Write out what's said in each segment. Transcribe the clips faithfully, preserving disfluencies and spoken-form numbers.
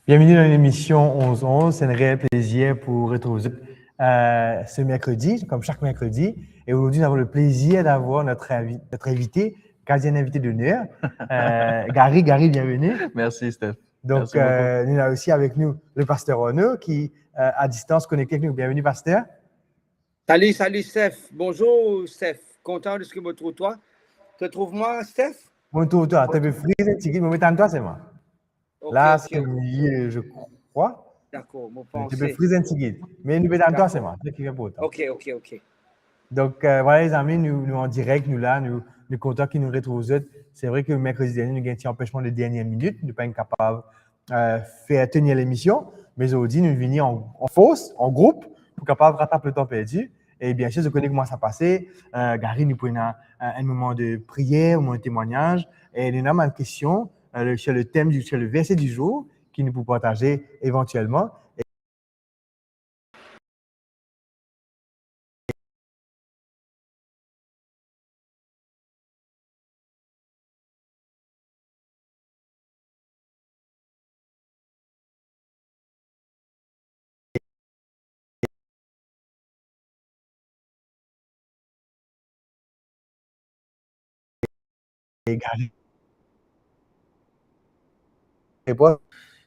Bienvenue dans l'émission onze onze. C'est un réel plaisir pour retrouver vous, euh, ce mercredi, comme chaque mercredi. Et aujourd'hui, nous avons le plaisir d'avoir notre invi-, notre invité, quasi un invité d'honneur, euh, Gary. Gary, bienvenue. Merci, Steph. Donc, merci beaucoup. Euh, nous avons aussi avec nous le pasteur Renaud qui, euh, à distance, connecté avec nous. Bienvenue, pasteur. Salut, salut, Steph. Bonjour, Steph. Content de ce que me trouve toi. Te trouve mwa, Steph? Mo trouv twa, to pe friz enn tigit, mo met tann twa selman. Ok, la, ok, c'est ok. Mieux, je crois. Dakor, mo panse. To pe friz enn tigit, me nou pe tann twa selman, se ki inportan. Ok, ok, ok. Donk, euh, vwala, lezami, nou, nou an direk, nou la, nou, nou kontan ki nou retrouv zot. Se vre ki merkredi dernie, nou gagn ti anpesman de dernie minit, nou pa kapav, euh, fer tenir lemision, me zordi, nou vini an, an fors, an group, pou kapav ratrap letan perdi. E biensir, zot kone kouma sa pase. Euh, Gary, nou pou ena, euh, enn moman de priyer, moman de temwagnaz. E nou ena bann kestion, euh, le, sur le thème du, sur le verset du jour, ki nou pou partaze evantielman.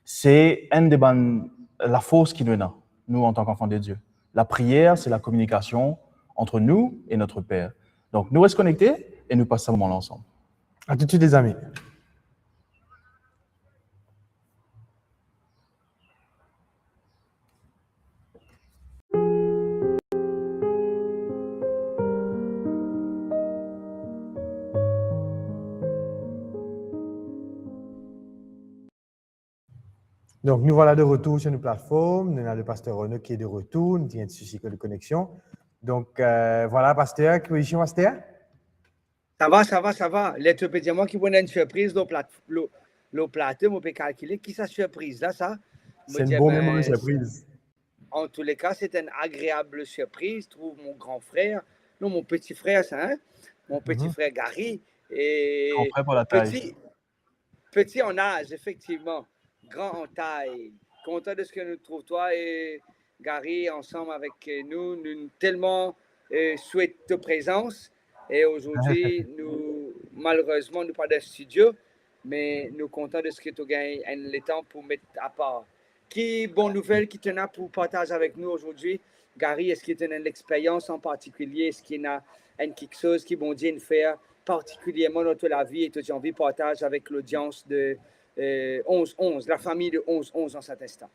Se enn de bann lafors ki nou ena, nou, antan ki anfan de Dieu. La prière, c'est la communication entre nous et notre Père. Donc, nou res konekte e nou pas sa moman la ansam. À tout de suite, les amis. Donk, nou vwala de retour sur nou platform. Nou ena le pasteur Renaud ki de retour. Nou ti ena enn sousi de koneksion. Donk, euh, vwala, pasteur, ki pozision, pasteur? Sa va, sa va, sa va. Ler to pe dir mwa ki pou ena enn sirpriz lor plat-, lor, lor plato, mo pe kalkile ki sa sirpriz la, sa. Mo dir, bon, be, sirpriz. En tous les cas, c'est une agréable surprise. Trouve mon grand frère, non, mon petit frère, ça, hein? Mon petit frère Gary. Et petit, petit en âge, effectivement, grand en taille. Content de ce que nous trouve toi et Gary ensemble avec nous. Nous tellement, euh, souhaite ta présence. Et aujourd'hui, nous, malheureusement, nou pa dan studio, me nou kontan de ce que to gagn enn letan pou met apar. Ki bon nouvel ki to ena pou partaz avek nou azordi, Gary? Eski to ena enn lexperyans an partikilie? Eski ena enn kiksoz ki Bondie inn fer partikilie dan to lavi e to ti anvi partaz avek lodians de, euh, onze onze, la famille de onze onze en cet instant?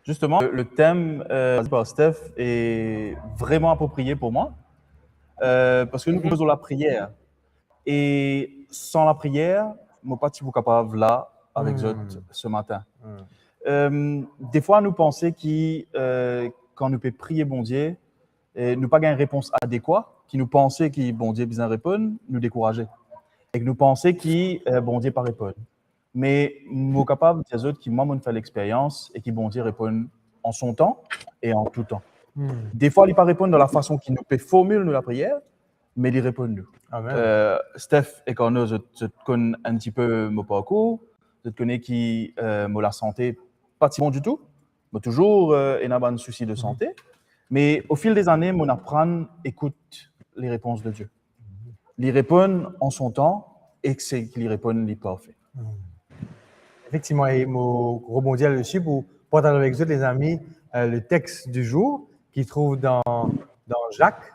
Justement, le, le thème, euh, choisi par Steph est vraiment approprié pour moi, euh, parce que nous faisons la prière. E san lapriyer, mo pa ti pou kapav la avek zot se matin. Euh, defwa nou panse ki, euh, kan nou pe priye Bondie, e nou pa gagn repons adekwa, ki nou panse ki Bondie bizin reponn, nou dekouraze. Ek nou panse ki, euh, Bondie pa reponn. Me mo kapav dir zot ki mwa, mo'nn fer lexperyans e ki Bondie reponn an son tan e an tou tan. Defwa, li pa reponn dan lafason ki nou pe formil nou lapriyer, me li reponn nou. Amen. Euh, Steph ek Arnaud, zot, zot konn enn tipe mo parkour, zot kone ki, euh, mo lasante pa ti bon ditou. Mo touzour, euh, ena bann sousi de sante, me o fil de zane, mo'nn aprann ekout le repons de Dieu. Li reponn an son tan, e seki li reponn, li parfe. Efektivman, e mo rebondi ladsi pou partaz avek zot, lezami, euh, le texte du jour ki trouv dan, dan Jacques,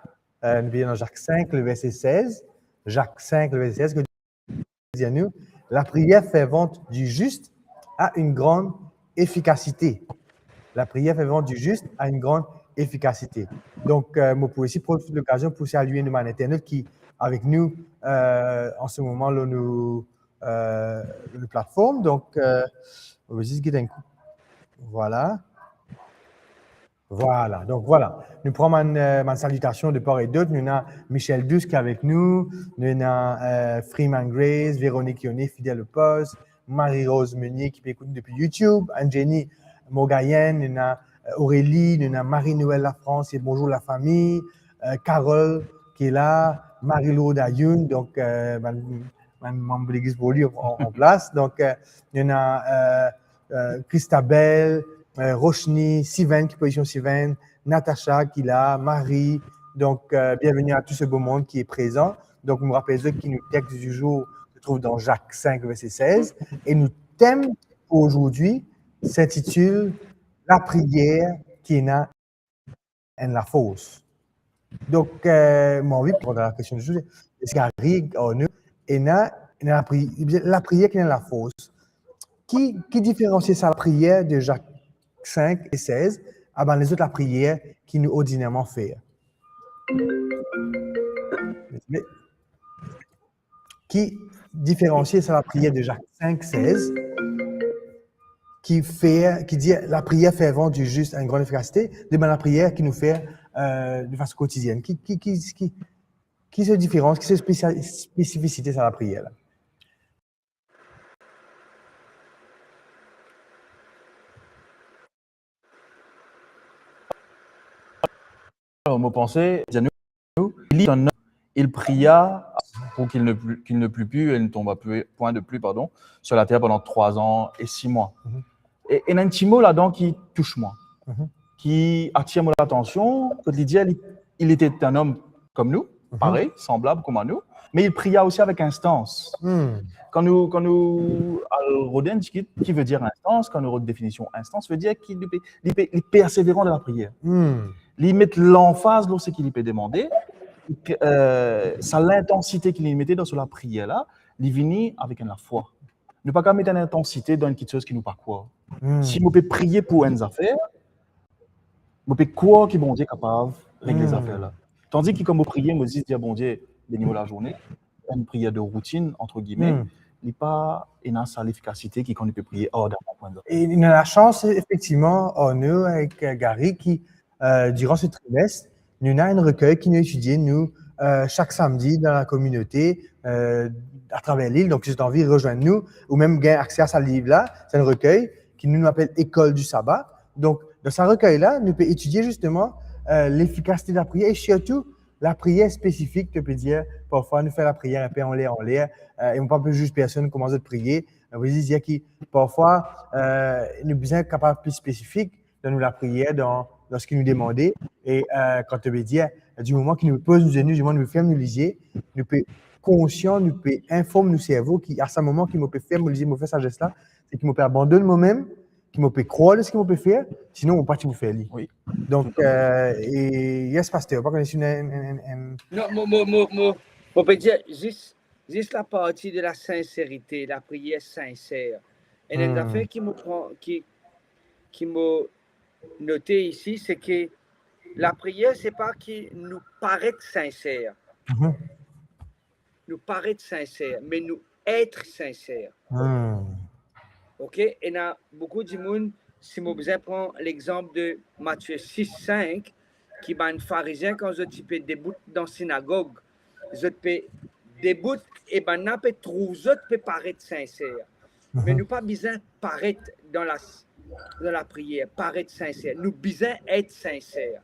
euh, nou lir dan Jacques cinq, le verset seize. Jacques cinq, le verset seize, ki dir nou, la prière fervente du juste a une grande efficacité. La prière fervente du juste a une grande efficacité. Donk, euh, mo pou osi profit lokazion pou salie nou bann internot ki avek nou, euh, an se moman lor nou, euh, nou platform. Donk, euh, on va juste get un coup. Voilà. Voilà, donk voilà. Nou pran bann, euh, bann salitasion de par e dot. Nou ena Michel Douce ki avek nou, nou ena, euh, Freeman Grace, Véronique Yone, Fidèle au poste, Marie-Rose Meunier ki pe ekout nou depi YouTube, Anne-Jenny Morgayen, nou ena, euh, Aurélie, nou ena Marie-Noël Lafrance, e bonjour la famille, euh, Carole, ki la, Marie-Lourdes Ayoun, donk, euh, bann, bann manm legliz Beaulieu an, an plas. Donk, euh, nou ena, euh, euh, Christabel, euh, Roshni, Siven, ki pozision Siven, Natacha, ki la, Marie. Donc, euh, bienvenue à tout ce beau monde qui est présent. Donc, nou rapel zot ki nou text du jour se trouve dans Jacques cinq, verset seize. Et nou tem pou zordi s'intitule Lapriyer ki ena enn lafors. Donk, euh, mo anvi reponn a la kestion de José. Eski Gary, Arnaud, ena, ena lapri-, lapriyer ki ena lafors? Ki, ki diferansie sa lapriyer de Jacques cinq et seize a bann lezot lapriyer ki nou ordinèrman fer? Ki diferansie sa lapriyer de Jacques cinq seize, ki fer, ki dir, lapriyer fervant du juste a une grande efficacité, de bann lapriyer ki nou fer, euh, de fason kotidienn? Ki, ki, ki, ki, ki se diferans, ki se spesia-, spesifisite sa lapriyer la? Alors, mo panse, dir nou, li, il pria pour qu'il ne plu-, qu'il ne plût plus et il ne tomba plus, point de pluie, pardon, sur la terre pendant trois ans et six mois. Mhm. E, e ena enn ti mo ladan ki tous mwa, mhm, ki atir mo latansion, kot li dir, li, il était un homme comme nous, mhm, parey, sanblab kouma nou, mais il pria aussi avec instance. Hmm. Kan nou, kan nou al rod enn tigit, ki ve dir instance, kan nou rod definision instance, ve dir ki li pe, li pe, li perseveran dan lapriyer. Hmm. Li met lanfaz lor seki li pe demande, euh, sa lintansite ki li mete dan so lapriyer la, li vini avek enn lafwa. Nou pa kav met enn lintansite dan enn kiksoz ki nou pa krwar. Hmm. Si mo pe priye pou enn zafer, mo pe krwar ki Bondie kapav regle, hmm, zafer la. Tandi ki kan mo priye, mo zis dir Bondie, beni mo lazourne, enn priyer de routine, entre guillemets, hmm, li pa ena sa lefikasite ki kan nou pe priye ardaman pou enn zafer. E nou ena lasans, efektivman, Arnaud ek, euh, Gary, ki, euh, diran se trimes, nou ena enn rekey ki nou etidie, nou, euh, sak samdi dan lakominote, euh, atraver lil. Donk, si zot anvi rezwenn nou, ou mem gagn akse a sa liv la, se enn rekey ki nou, nou apel École du Sabbat. Donk, dan sa rekey la, nou pe etidie zisteman, euh, lefikasite de lapriyer e sirtou lapriyer spesifik, to pe dir, parfwa nou fer lapriyer enpe anler, anler, euh, e mo pa pe ziz personn kouma zot priye, me mo zis dir ki parfwa, euh, nou bizin kapav pli spesifik dan nou lapriyer, dan, dan seki nou demande. E, euh, kan to pe dir, di moman ki nou poz nou zenou, di moman nou ferm nou lizie, nou pe konsian, nou pe inform nou servo ki a sa moman ki mo pe ferm mo lizie, mo fer sa zes la, se ki mo pe abandonn momem, ki mo pe krwar dan seki mo pe fer, sinon mo pa ti pou fer li. Wi. Donk, euh, e, yes, paster, pa kone si ena enn, enn, enn, enn... Non, mo, mo, mo, mo, mo pe dir zis, zis laparti de lasinserite, lapriyer sinser. E enn, hmm, zafer ki mo pran, ki, ki mo note isi, se ke lapriyer, se pa ki nou paret sinser. Mhm. Nou paret sinser, me nou et sinser. Hmm. Ok? Ena boukou dimoun, si mo bizin pran lexanp de Matie sis sink, ki bann Farizien, kan zot ti pe debout dan sinagog, zot pe debout e bannla pe trouv zot pe paret sinser. Me, mhm, nou pa bizin paret dan la, dan lapriyer, paret sinser. Nou bizin et sinser.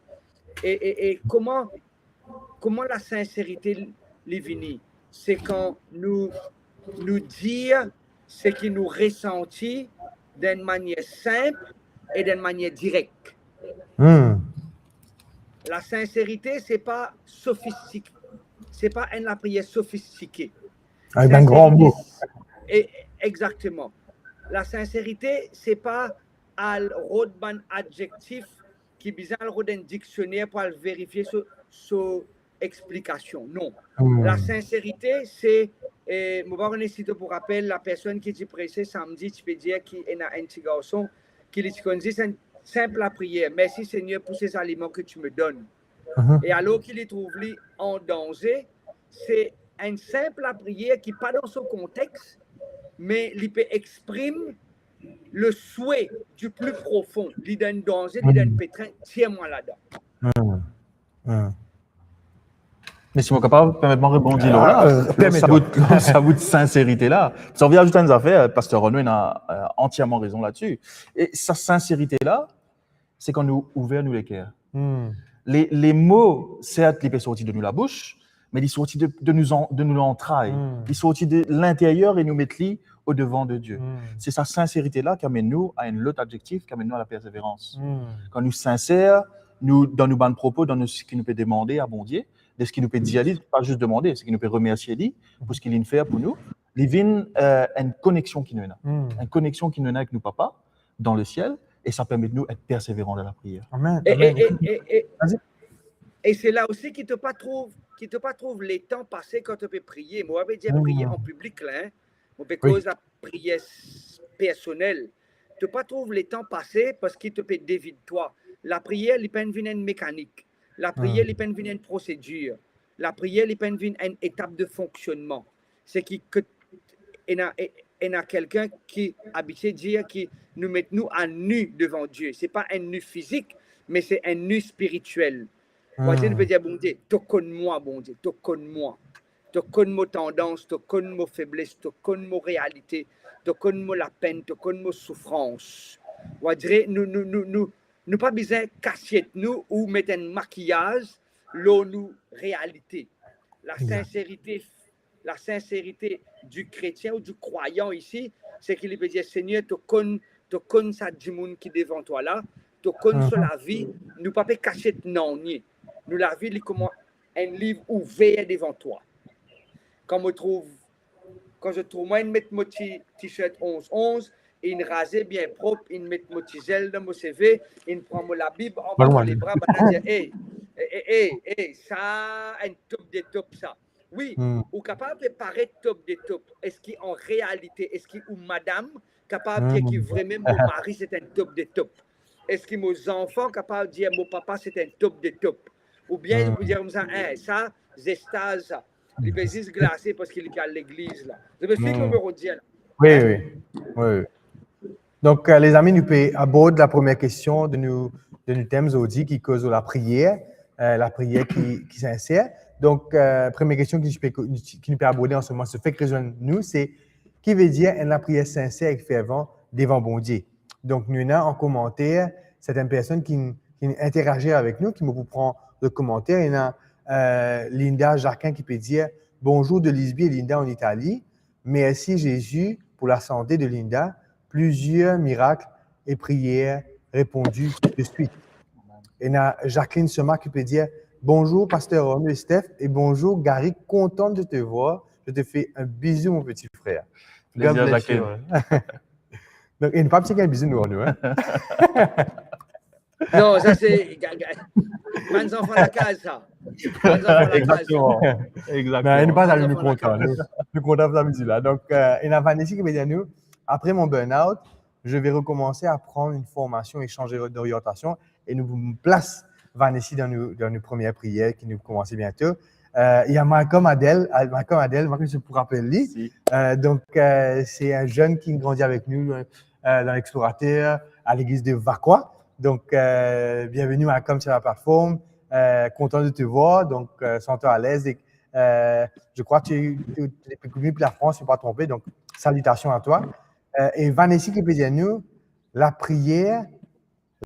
E, e, e kouma, kouma lasinserite li vini? Se kan nou, nou dir seki nou resanti dan enn manier sinp e dan enn manier direk. Hmm. Lasinserite, se pa sofistik-, se pa enn lapriyer sofistike. Avek bann gran mo. Sinserite, e, exakteman. Lasinserite, se pa al rod bann adjektif ki bizin al rod enn diksionier pou al verifie so, so explikasion. Non. Hmm. Lasinserite, se, e, mo pa kone si to pou rapel, lapersonn ki ti prese samdi, ti pe dir ki ena enn ti garson ki li ti konn zis enn sinp lapriyer, "Mersi Segner pou se zaliman ke ti me donn." Mhm. E alor ki li trouv li an danze, se enn sinp lapriyer ki pa dan so kontex, me li pe exprim le souhait du plus profond. Li dan danze, li dan petrin, tir mwa ladan. Hmm. Hmm. Me si mo kapav, permet mwa rebondi lor la. Ah, euh, lor sa bout, lor sa bout sinserite la. Sa, anvi azout enn zafer, Paster Renaud ena, euh, antierman rezon ladsi. E sa sinserite la, se kan nou ouver nou leker. Hmm. Le, le mo, sert, li pe sorti de nou labous, me li sorti de, de nou an-, de nou lantray. Hmm. Li sorti de linteryer e nou met li odevan de Die. Hmm. Se sa sinserite la ki amenn nou a enn lot adjektif, ki amenn nou a laperseverans. Hmm. Kan nou sinser, nou, dan nou bann propo, dan nou, seki nou pe demande a Bondie, de seki nou pe dir li, pa zis demande, seki nou pe remersie li pou seki li'nn fer pou nou, li vinn, eh, enn koneksion ki nou ena. Hmm. Enn koneksion ki nou ena avek nou Papa dan lesiel, e sa permet nou et perseveran dan lapriyer. Amen, e, amen. E, e, e, e, Vas-y. E se la osi ki to pa trouv, ki to pa trouv letan pase kan to pe priye. Mo pa pe dir priye an piblik la, hein. Mo pe koz lapriyer s-, personel. To pa trouv letan pase parski to pe devid twa. Lapriyer, li pa'nn vinn enn mekanik. Lapriyer, li pa'nn vinn enn prosedir. Lapriyer, li pa'nn vinn enn etap de fonksionnman. Seki ke ena, e-, ena kelkenn ki abitie dir ki nou met nou a ni devan Die. Se pa enn ni fizik, me se enn ni spiritiel. Wa dir, nou pe dir, Bondie, to konn mwa, Bondie, to konn mwa. To konn mo tandans, to konn mo febles, to konn mo realite, to konn mo lapenn, to konn mo soufrans. Wa dir, nou, nou, nou, nou, nou pa bizin kasiet nou ou met enn makiyaz lor nou realite. Exact. Lasinserite, lasinserite du kretien ou du krwayan isi, seki li pe dir, Segner, to konn, to konn sa dimoun ki devan twa la, to konn so lavi, nou pa pe kasiet nanye. Nou lavi, li kouma enn liv ouver devan twa. Kan mo trouv, kan zot trouv mwa, inn met mo ti t-shirt onz onz, inn raze bien prop, inn met mo ti zel dan mo seve, inn pran mo Labib anba mo lebra, bann-la dir, "Ey, ey, ey, ey, ey, sa enn top de top sa." Wi, ou kapav pe paret top de top. Eski an realite, eski ou madam kapav dir ki vremem mo mari se enn top de top? Eski mo zanfan kapav dir mo papa se enn top de top? Oubien ou dir koumsa, "Eh, sa, zestaz sa. Li pe zis glase parski li pe al legliz la." Zot pe swiv ki mo pe dir la? Wi, wi. Wi, wi. Donk, eh, lezami, nou pe abord lapremier kestion de nou, de nou tem zordi ki koz lapriyer, eh, lapriyer ki, ki sinser. Donk, eh, premie kestion ki nou pe, ki nou pe aborde an se moman, se fek rezwenn nou, se ki vedir enn lapriyer sinser ek fervan devan Bondie. Donk, nou ena an komanter, sertenn personn ki, ki interagir avek nou, ki mo pou pran zot komanter. Ena, eh, Linda Jacquin ki pe dir, "Bonjour de Lisbonne et Linda en Italie. Merci Jésus pour la santé de Linda. Plusieurs miracles et prières répondues de suite." Ena Jacqueline Sema ki pe dir, "Bonjour, Pasteur Arnaud et Steph, et bonjour, Gary, contente de te voir. Je te fais un bisou, mon petit frère." God bless you. Plezir, Jacqueline. Donk, e nou pa bizin gagn bizou nou, nou, hein. Non, sa se ga-, ga-, bann zanfan lakaz, sa. Bann zanfan lakaz, sa. Exactement. Exactement. Non, nou pa, nou kontan, nou kontan pou sa bizou la. Donk, eh, ena Vanessa ki pe dir nou, "Après mon burn-out, je vais recommencer à prendre une formation et changer d'orientation." E nou pou plas Vanessa dan nou, dan nou premie priyer ki nou pou koumans biento. Eh, ena Malcolm Adel, ah, Malcolm Adel, mo pa kone si ou pou rapel li. Si. Eh, donk, eh, se enn zenn ki grandi avek nou, eh, dan Explorateur, a legliz de Vacoas. Donk, eh, bienvenue Malcolm sur la plateforme. Eh, content de te voir. Donk, eh, sens-toi à l'aise. Et, eh, je crois que tu, tu, tu es venu pour la France, si je ne me trompe pas. Donc, salutations à toi. Eh, e Vanessa ki pe dir nou, lapriyer,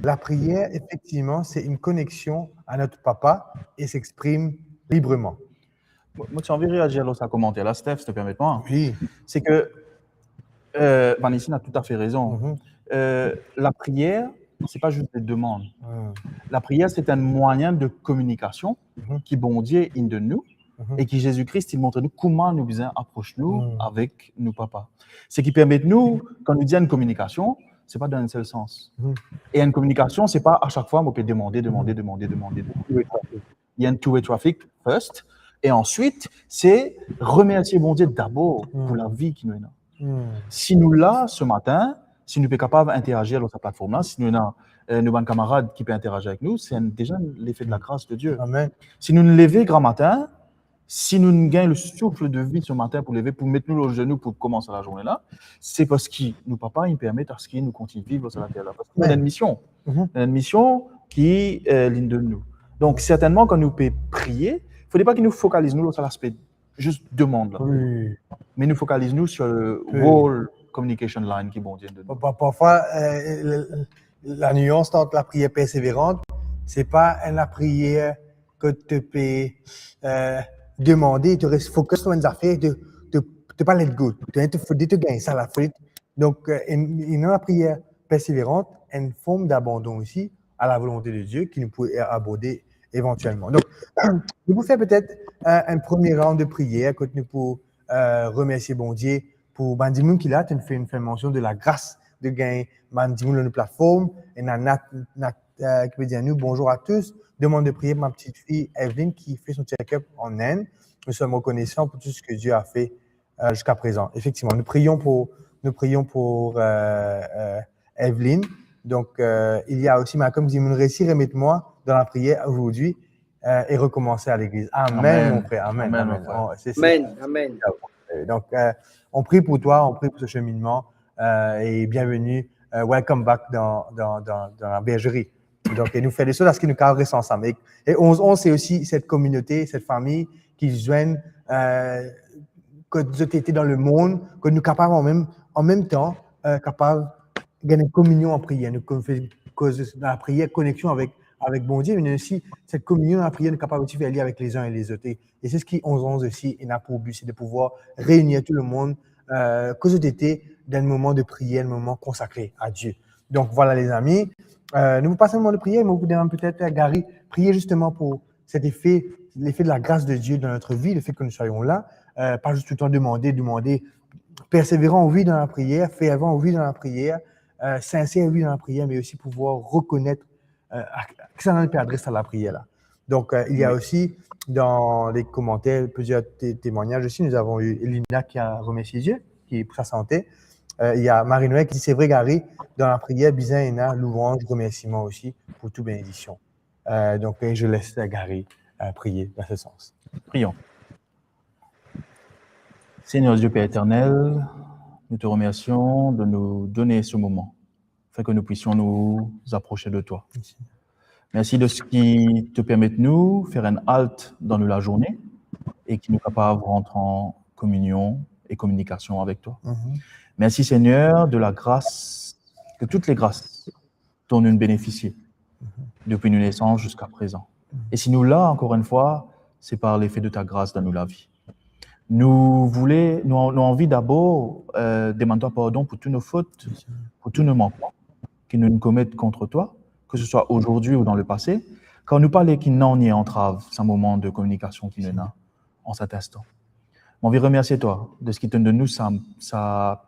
lapriyer, efektivman, se enn koneksion a notre Papa e s'exprime librement. Mo, mo ti anvi reazir lor sa komanter la, Steph, si to permet mwa. Wi. Se ke, eh, Vanessa ena toutafe rezon. Mhm. Eh, lapriyer, se pa zis de demann. Hmm. Lapriyer, se enn mwayin de kominikasion ki Bondie inn donn nou e ki Zezi Kri inn montre nou kouma nou bizin apros nou avek nou Papa. Seki permet nou, kan nou dir enn kominikasion, se pa dan enn sel sans. E enn kominikasion, se pa a sak fwa mo pe demande, demande, demande, demande, demande. Wi, parfet. Li enn two-way traffic first, e answit, se remersie Bondie dabor pou lavi ki nou ena. Hmm. Si nou la, se matin, si nou pe kapav interagir lor sa platform la, si nou ena, eh, nou bann kamarad ki pe interagir avek nou, se enn, deza enn lefe de la gras de Die. Amen. Si nou leve gramatin, si nou gagn le souffle de vie se matin pou leve, pou met nou lor zenou pou koumans lazourne la, se parski nou Papa inn permet aski nou kontign viv lor sa later la. Parski nou ena enn mision. Mhm. Nou ena enn mision ki, eh, linn donn nou. Donk, sertennman, kan nou pe priye, fode pa ki nou fokaliz nou lor sa laspe zis demann la. Wi. Me nou fokaliz nou sur le whole communication line ki Bondie donn nou. Pa-, pa-, parfwa, eh, le, le, la nuance ant lapriyer perseverant, se pa enn lapriyer kot to pe, euh, demande, to res focus lor enn zafer, to, to, to pa let go, to, to, fode to gagn sa la, fode. Donk, euh, enn, enn lapriyer perseverant, enn form d'abandon osi à la volonté de Dieu ki nou pou aborde evantielman. Donk, nou pou fer petet, euh, enn premie round de priyer, kot nou pou, euh, remersie Bondie pou bann dimoun ki la, to finn fer enn mansion de lagras de gagn bann dimoun lor nou platform, ena Nat, Nat, euh, ki pe dir nou, bonjour à tous, demande de prière pour ma petite fille Evelyne qui fait son check-up en Inde. Nous sommes reconnaissants pour tout ce que Dieu a fait, euh, jusqu'à présent. Effectivement, nous prions pour, nous prions pour, euh, euh, Evelyne. Donc, euh, il y a aussi Malcolm qui dit, vous réussissez, remettez-moi dans la prière aujourd'hui, euh, et recommencer à l'église. Amen, mon frère. Amen, amen. Amen. Euh, donc, euh, on prie pour toi, on prie pour ce cheminement, euh, et bienvenue, euh, welcome back dans, dans, dans, dans la bergerie. Donk, e nou fer lesol, parski nou kapav res ansam. E, e onz onz, se osi set kominote, set fami ki zwenn, euh, kot zot ete dan lemond, kot nou kapav an mem, an mem tan, euh, kapav gagn enn kominion an priyer. Nou konn fer koz dan lapriyer, koneksion avek, avek Bondie, me osi set kominion dan lapriyer, nou kapav osi fer li avek les uns et les autres. E, e se ki onz onz osi ena pou bi, se de pouvwar reini tou lemond, euh, kot zot ete, dan enn moman de priyer, enn moman konsakre a Die. Donk, vwala, lezami, euh, nou pou pas enn moman de priyer, me nou pou demann petet a Gary priye zisteman pou cet effet, l'effet de la grâce de Dieu dans notre vie, le fait que nous soyons là, euh, pas juste tout le temps demander, demander, persévérant, oui, dans la prière, fervent, oui, dans la prière, euh, sincère, oui, dans la prière, mais aussi pouvoir reconnaître, euh, à, à qui ça peut adresser la prière là. Donc, euh, il y a aussi, dans les commentaires, plusieurs té-, témoignages aussi. Nous avons eu Linda qui a remercié Dieu qui, pour sa santé. Euh, il y a Marie-Noël qui dit, c'est vrai, Gary, dans la prière, bizin ena louange, remerciement aussi pour toute bénédiction. Euh, donc, euh, je laisse Gary, euh, prier dans ce sens. Prions. Seigneur Dieu Père éternel, nous te remercions de nous donner ce moment, afin que nous puissions nous approcher de toi. Merci. Merci de ce qui te permet de nous faire une halte dans la journée et qui nous capable rentrer en communion et communication avec toi. Mhm. Merci Seigneur de la grâce, de toutes les grâces dont nous bénéficions depuis nos naissances jusqu'à présent. Mhm. Et si nous là, encore une fois, c'est par l'effet de ta grâce dans nos vies. Nou voule, nou, nou anvi dabor, euh, demann twa pardon pour tous nos fautes, pour tous nos manquements que nous commettons contre toi, que ce soit aujourd'hui ou dans le passé, kar nou pa le ki nanye antrav sa moman de kominikasion ki nou ena an cet instant. Mo anvi remersie twa de ce qui te donn nou sa, sa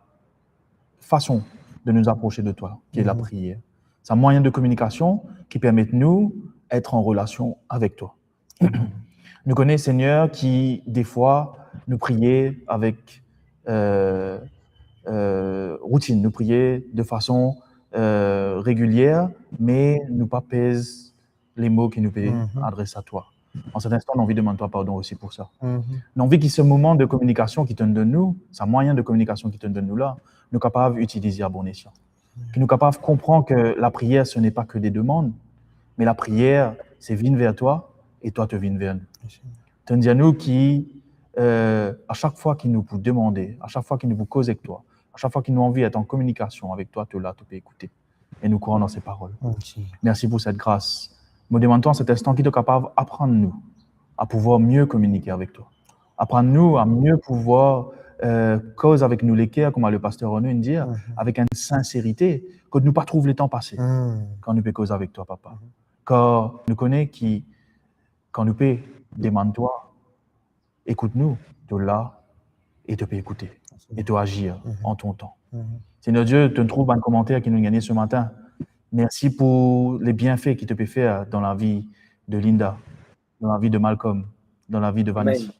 façon de nous approcher de toi, qui est la prière. Sa moyen de communication qui permet de nous être en relation avec toi. Nou kone, Seigneur, ki defwa nou priye avek, euh, euh, routine, nou priye de fason, euh, regilier, me nou pa pez lemo ki nou pe adres a twa. An cet instant, nou anvi demann twa pardon osi pour sa. Nou anvi ki se moman de kominikasion ki to donn nou, sa moyen de kominikasion ki to donn nou la, nou kapav itiliz li a bon esyan. Ki nou kapav konpran ke lapriyer, ce n'est pas que des demandes, me lapriyer, se vinn ver twa e twa to vinn ver nou. To dir nou ki, euh, a sak fwa ki nou pou demande, a sak fwa ki nou pou koz ek twa, a sak fwa ki nou anvi et an kominikasion avek twa, to la, to pe ekoute. E nou krwar dan se parol. Mersi pour cette grâce. Mo demann twa an cet instant ki to kapav aprann nou a pouvwar mie kominike avek twa. Aprann nou a mie pouvwar, euh, koz avek nou leker, kouma le paster Renaud inn dir, avek enn sinserite, kot nou pa trouv letan pase kan nou pe koz avek twa, Papa. Kar nou kone ki kan nou pe demann twa, ekout nou, to la e to pe ekoute e to azir an ton tan. Seigneur Dieu, to trouv bann komanter ki nou gagne ce matin. Mersi pour les bienfaits ki to pe fer dan lavi de Linda, dan lavi de Malcolm, dan lavi de Vanessa,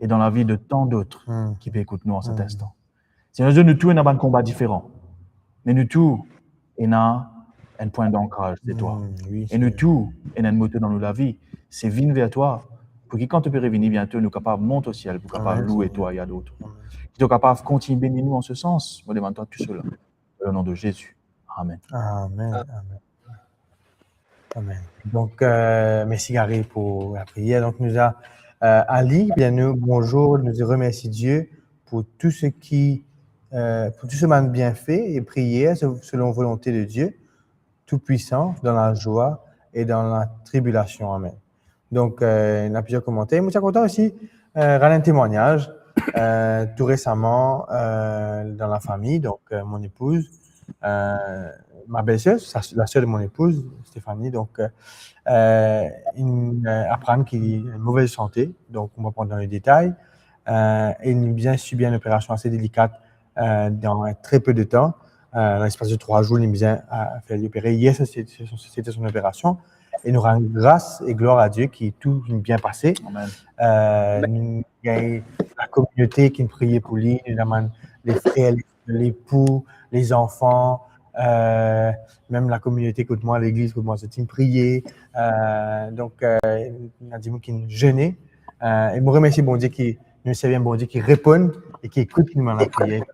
e dan lavi de tant d'autres ki pe ekout nou an cet instant. Seigneur Dieu, nou tou ena bann konba diferan, me nou tou ena enn pwin d'ankraz, se twa. E nou tou ena enn moto dan nou lavi, se vinn ver twa, pour ki kan to pe revini biento, nou kapav mont o siel, pou kapav loue twa e adore twa. Ki to kapav kontign beni nou an se sans, mo demann twa tou sela. Au nom de Jésus. Amen. Amen, amen. Amen. Donk, euh, mersi Gary pour lapriyer. Donk nou ena, euh, Ali, bien nou, bonjour, nou remersi Dieu pour tout ce qui, euh, pour tout ce bann bienfait e priyer se-, selon volonté de Dieu. Tout-Puissant dans la joie et dans la tribulation. Amen. Donk, euh, ena plizier komanter. Mo ti a kontan osi, euh, rann enn temwagnaz, euh, tou resaman, euh, dan lafami. Donk, euh, mon épouse, euh, ma belle-sœur, sa, la sœur de mon épouse, Stéphanie, donk, euh, euh, inn, euh, aprann ki li ena enn move sante. Donk, nou pa rant dan le detay. Euh, e li bizin sibir enn operasion ase delikat, euh, dan tre pe de tan. Euh, dan lespas de trwa zour, li bizin, euh, fer li opere. Yer, sa, se, se, se, sete son operasion. E nou rann gras e glwar a Die ki tou finn bien pase. Amen. Euh, nou gagn lakominote ki priye pou li, nou amenn lefrer, le, lepou, lezanfan, euh, mem lakominote kot mwa, legliz kot mwa, zot inn priye. Euh, donk, euh, ena dimoun ki zene. Euh, e mo remersie Bondie ki, nou servi enn Bondie ki reponn e ki ekout nou bann lapriyer,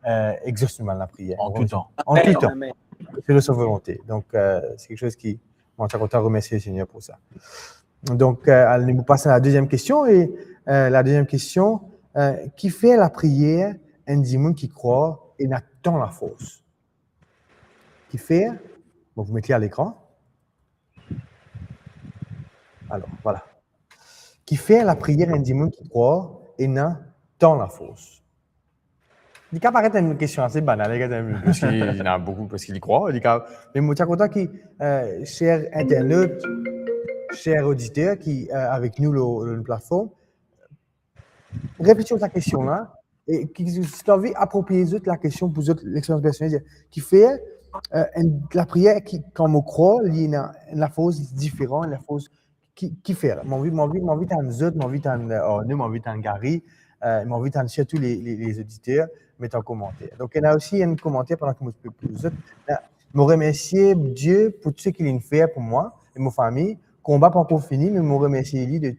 euh, exos nou bann lapriyer. An tou tan. An tou tan. Amen. Selon so volonte. Donk, euh, se kiksoz ki, mo ti a kontan remersie Lesegner pou sa. Donk, euh, ale, nou pas a la deziem kestion. E, euh, la deziem kestion, euh, kifer lapriyer enn dimoun ki krwar ena tan lafors? Kifer, bon, mo met li a lekran. Alor, vwala. Kifer lapriyer enn dimoun ki krwar ena tan lafors? Li kav paret enn kestion ase banal, li kav enn, parski ena boukou, parski li krwar, li kav, me mo ti a kontan ki, euh, ser internot, ser oditer ki, euh, avek nou lor, lor nou platform, refleti lor sa kestion la, e ki, si zot anvi apropriye zot lakestion pou zot lexperyans personel, dir, kifer, euh, enn lapriyer ki, kan mo krwar, li ena enn lafors diferan, enn lafors ki, kifer? Mo anvi, mo anvi, mo anvi tann zot, mo anvi tann, euh, Arnaud, mo anvi tann Gary, euh, mo anvi tann sirtou le, le, lezoditer met an komanter. Donk, ena osi enn komanter pandan ki mo pe poz zot. La, mo remersie Die pou tou seki linn fer pou mwa e mo fami. Konba pa ankor fini, me mo remersie li de,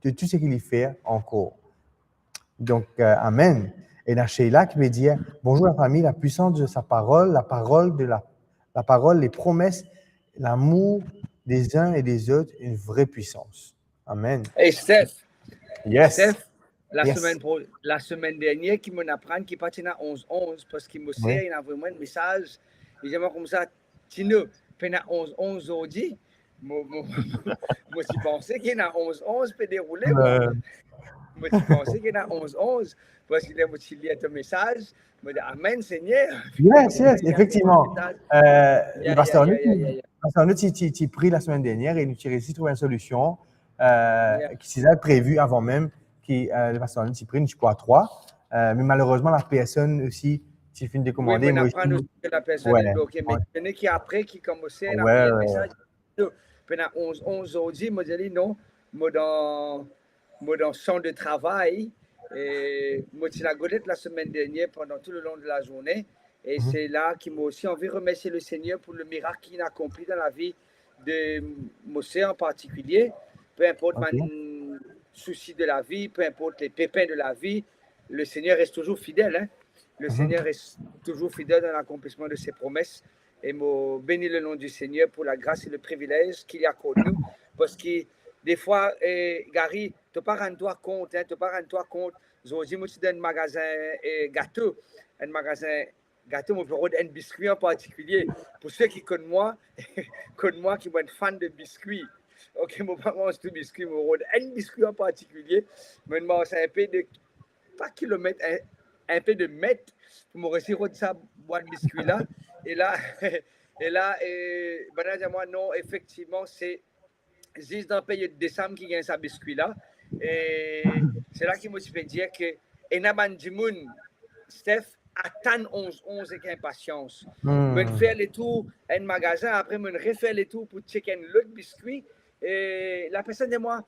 de tou seki li fer ankor. Donk, euh, amen. Ena Sheila ki pe dir, "Bonjour la famille, la puissance de sa parole, la parole de la, la parole, les promesses, l'amour des uns et des autres, une vraie puissance." Amen. Hey, Steph. Yes. Steph, la, yes, semaine pro-, la semaine dernière, ki mo'nn aprann ki pa ti ena onz onz, parski mo ser, oui, inn avoy mwa enn mesaz, li dir mwa koumsa, "Tino, pena onz onz zordi." Mo, mo, mo ti panse ki ena onz onz pe deroule, mwa. Euh. Mo ti panse ki ena onz onz, parski ler mo ti lir to mesaz, mo dir, "Amen, Segner." Yes, yes, efektivman. Euh, ya, le pasteur, ya, nou, ya, ya, ya, ya. Pasteur, nou ti, ti, ti pri la semaine dernière e nou ti resi trouv enn solision, euh, ya, ki ti deza previ avan mem ki, euh, le pasteur, nou ti pri, nou ti pou a trwa. Euh, me malerezman, la personn osi ti finn dekomande. Oui, mo'nn aprann osi ki la personn, ouais, inn bloke, me, ouais, ena ki apre ki koumans, ouais, ena, ouais, mesaz, pena onz onz zordi, mo dir li, "Non, mo dan, mo dan sant de travay, e mo ti lagolet la semaine dernière pandan tou le long de la zourne." E, mhm, se la ki mo osi anvi remersie le Segner pou le mirak ki inn akonpli dan lavi de mo ser an partikilie, pe inport, ok, bann sousi de lavi, pe inport le pepin de lavi, le Segner res touzour fidel, hein. Le, mhm, Segner res touzour fidel dan lakonplisman de se promes. E mo beni le nom du Seigneur pou lagras e le privilez ki li akord nou. Parski defwa, eh, Gary, to pa rann twa kont, hein, to pa rann twa kont. Zordi, mo ti dan enn magazin, eh, gato, enn magazin gato, mo pe rod enn biskwi an partikilie. Pou seki konn mwa, konn mwa ki mo enn fan de biskwi. Ok, mo pa manz tou biskwi, mo rod enn biskwi an partikilie. Mo'nn mars enn pe de, pa kilomet, enn, enn pe de met, pou mo resi rod sa bwat biskwi la. E la, e la, e, bann la dir mwa, "Non, efektivman, se zis dan period desam ki gagn sa biskwi la." E se la ki mo ti pe dir ke ena bann dimoun, Steph, atann onz onz ek inpasians. Hmm. Mo'nn fer letour enn magazin, apre mo'nn refer letour pou check enn lot biskwi. E lapersonn dir mwa,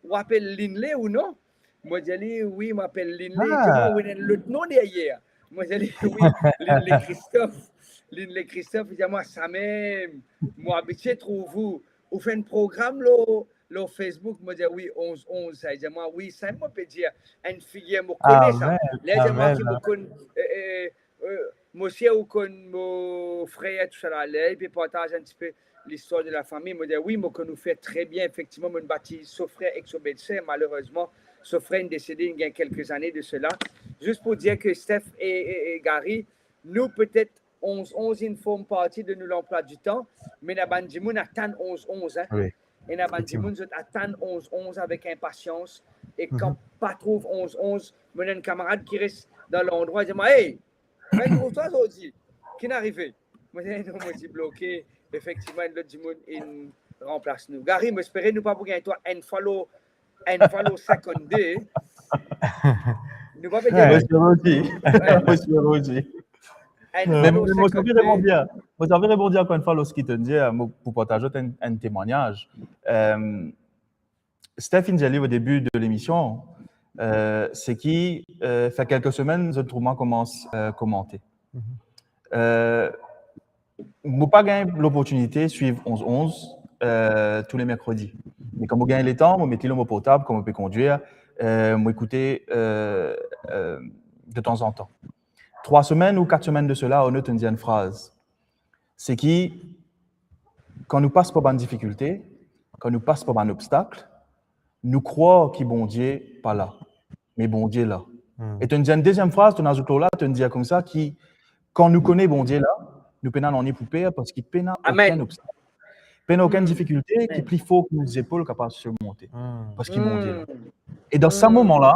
"Ou apel Linley ou non?" Mo dir li, "Wi, mo apel Linley." Ah. Li dir mwa, "Ou ena enn lot non deryer." Mo dir li, "Wi, Linley Christophe." Linley Christophe, li dir mwa, "Sa mem, mo abitie trouv ou, ou fer enn program lor, lor Facebook." Mo dir, "Wi, onz onz sa." Li dir mwa, "Wi, sa mo pe dir, enn figir mo kone sa." Amen. Li dir mwa, amen, ki mo konn, eh, eh, eh, mo sir ou konn mo frer, tousala. Ler li pe partaz enn tipe listwar de lafami, mo dir, "Wi, mo konn ou frer tre bien, efektivman, mo'nn batiz so frer ek so belser. Malerezman, so frer inn desede, inn gagn kelke zane de sela." Zis pou dir ke Steph e, e, e Gary, nou petet onz onz inn form parti de nou lanplwa ditan, me ena bann dimoun atann onz onz, hein. Wi. Ena bann dimoun zot atann onz onz avek inpasians, e kan pa trouv onz onz, mo ena enn kamarad ki res dan landrwa, li dir mwa, "Hey, pa trouv twa zordi, ki'nn arive?" Mo dir, "Non," mo ti bloke, efektivman, enn lot dimoun inn ranplas nou. Gary, mo espere nou pa pou gagn twa enn fwa lor, enn fwa lor sinkannde. Nou pa pe dir Mosi Rodi. Mosi Rodi. Enn fwa lor sinkannde. Mo ti anvi rebondir ankor enn fwa lor seki to'nn dir, mo pou partaz enn, enn temwagnaz. Euh, Steph inn dir li o debi de lemision, euh, seki, euh, fer kelke semenn, zot trouv mwa koumans, euh, komante. Euh, mo pa gagn loportinite swiv onz onz, euh, tou le merkredi. Me kan mo gagn letan, mo met li lor mo portab, kan mo pe kondwir, euh, mo ekoute, euh, euh, de tanzantan. Trwa semenn ou kat semenn de sela, Arnaud to'nn dir enn fraz. Seki, kan nou pas par bann difikilte, kan nou pas par bann obstak, nou krwar ki Bondie pa la, me Bondie la. E to'nn dir enn deziem fraz, to'nn azout lor la, to'nn dir koumsa ki, kan nou kone Bondie la, nou pena nanye pou per, parski pena okenn obstak, pena okenn difikilte ki pli for ki nou zepol kapav sirmonte, parski Bondie la. E dan sa moman la,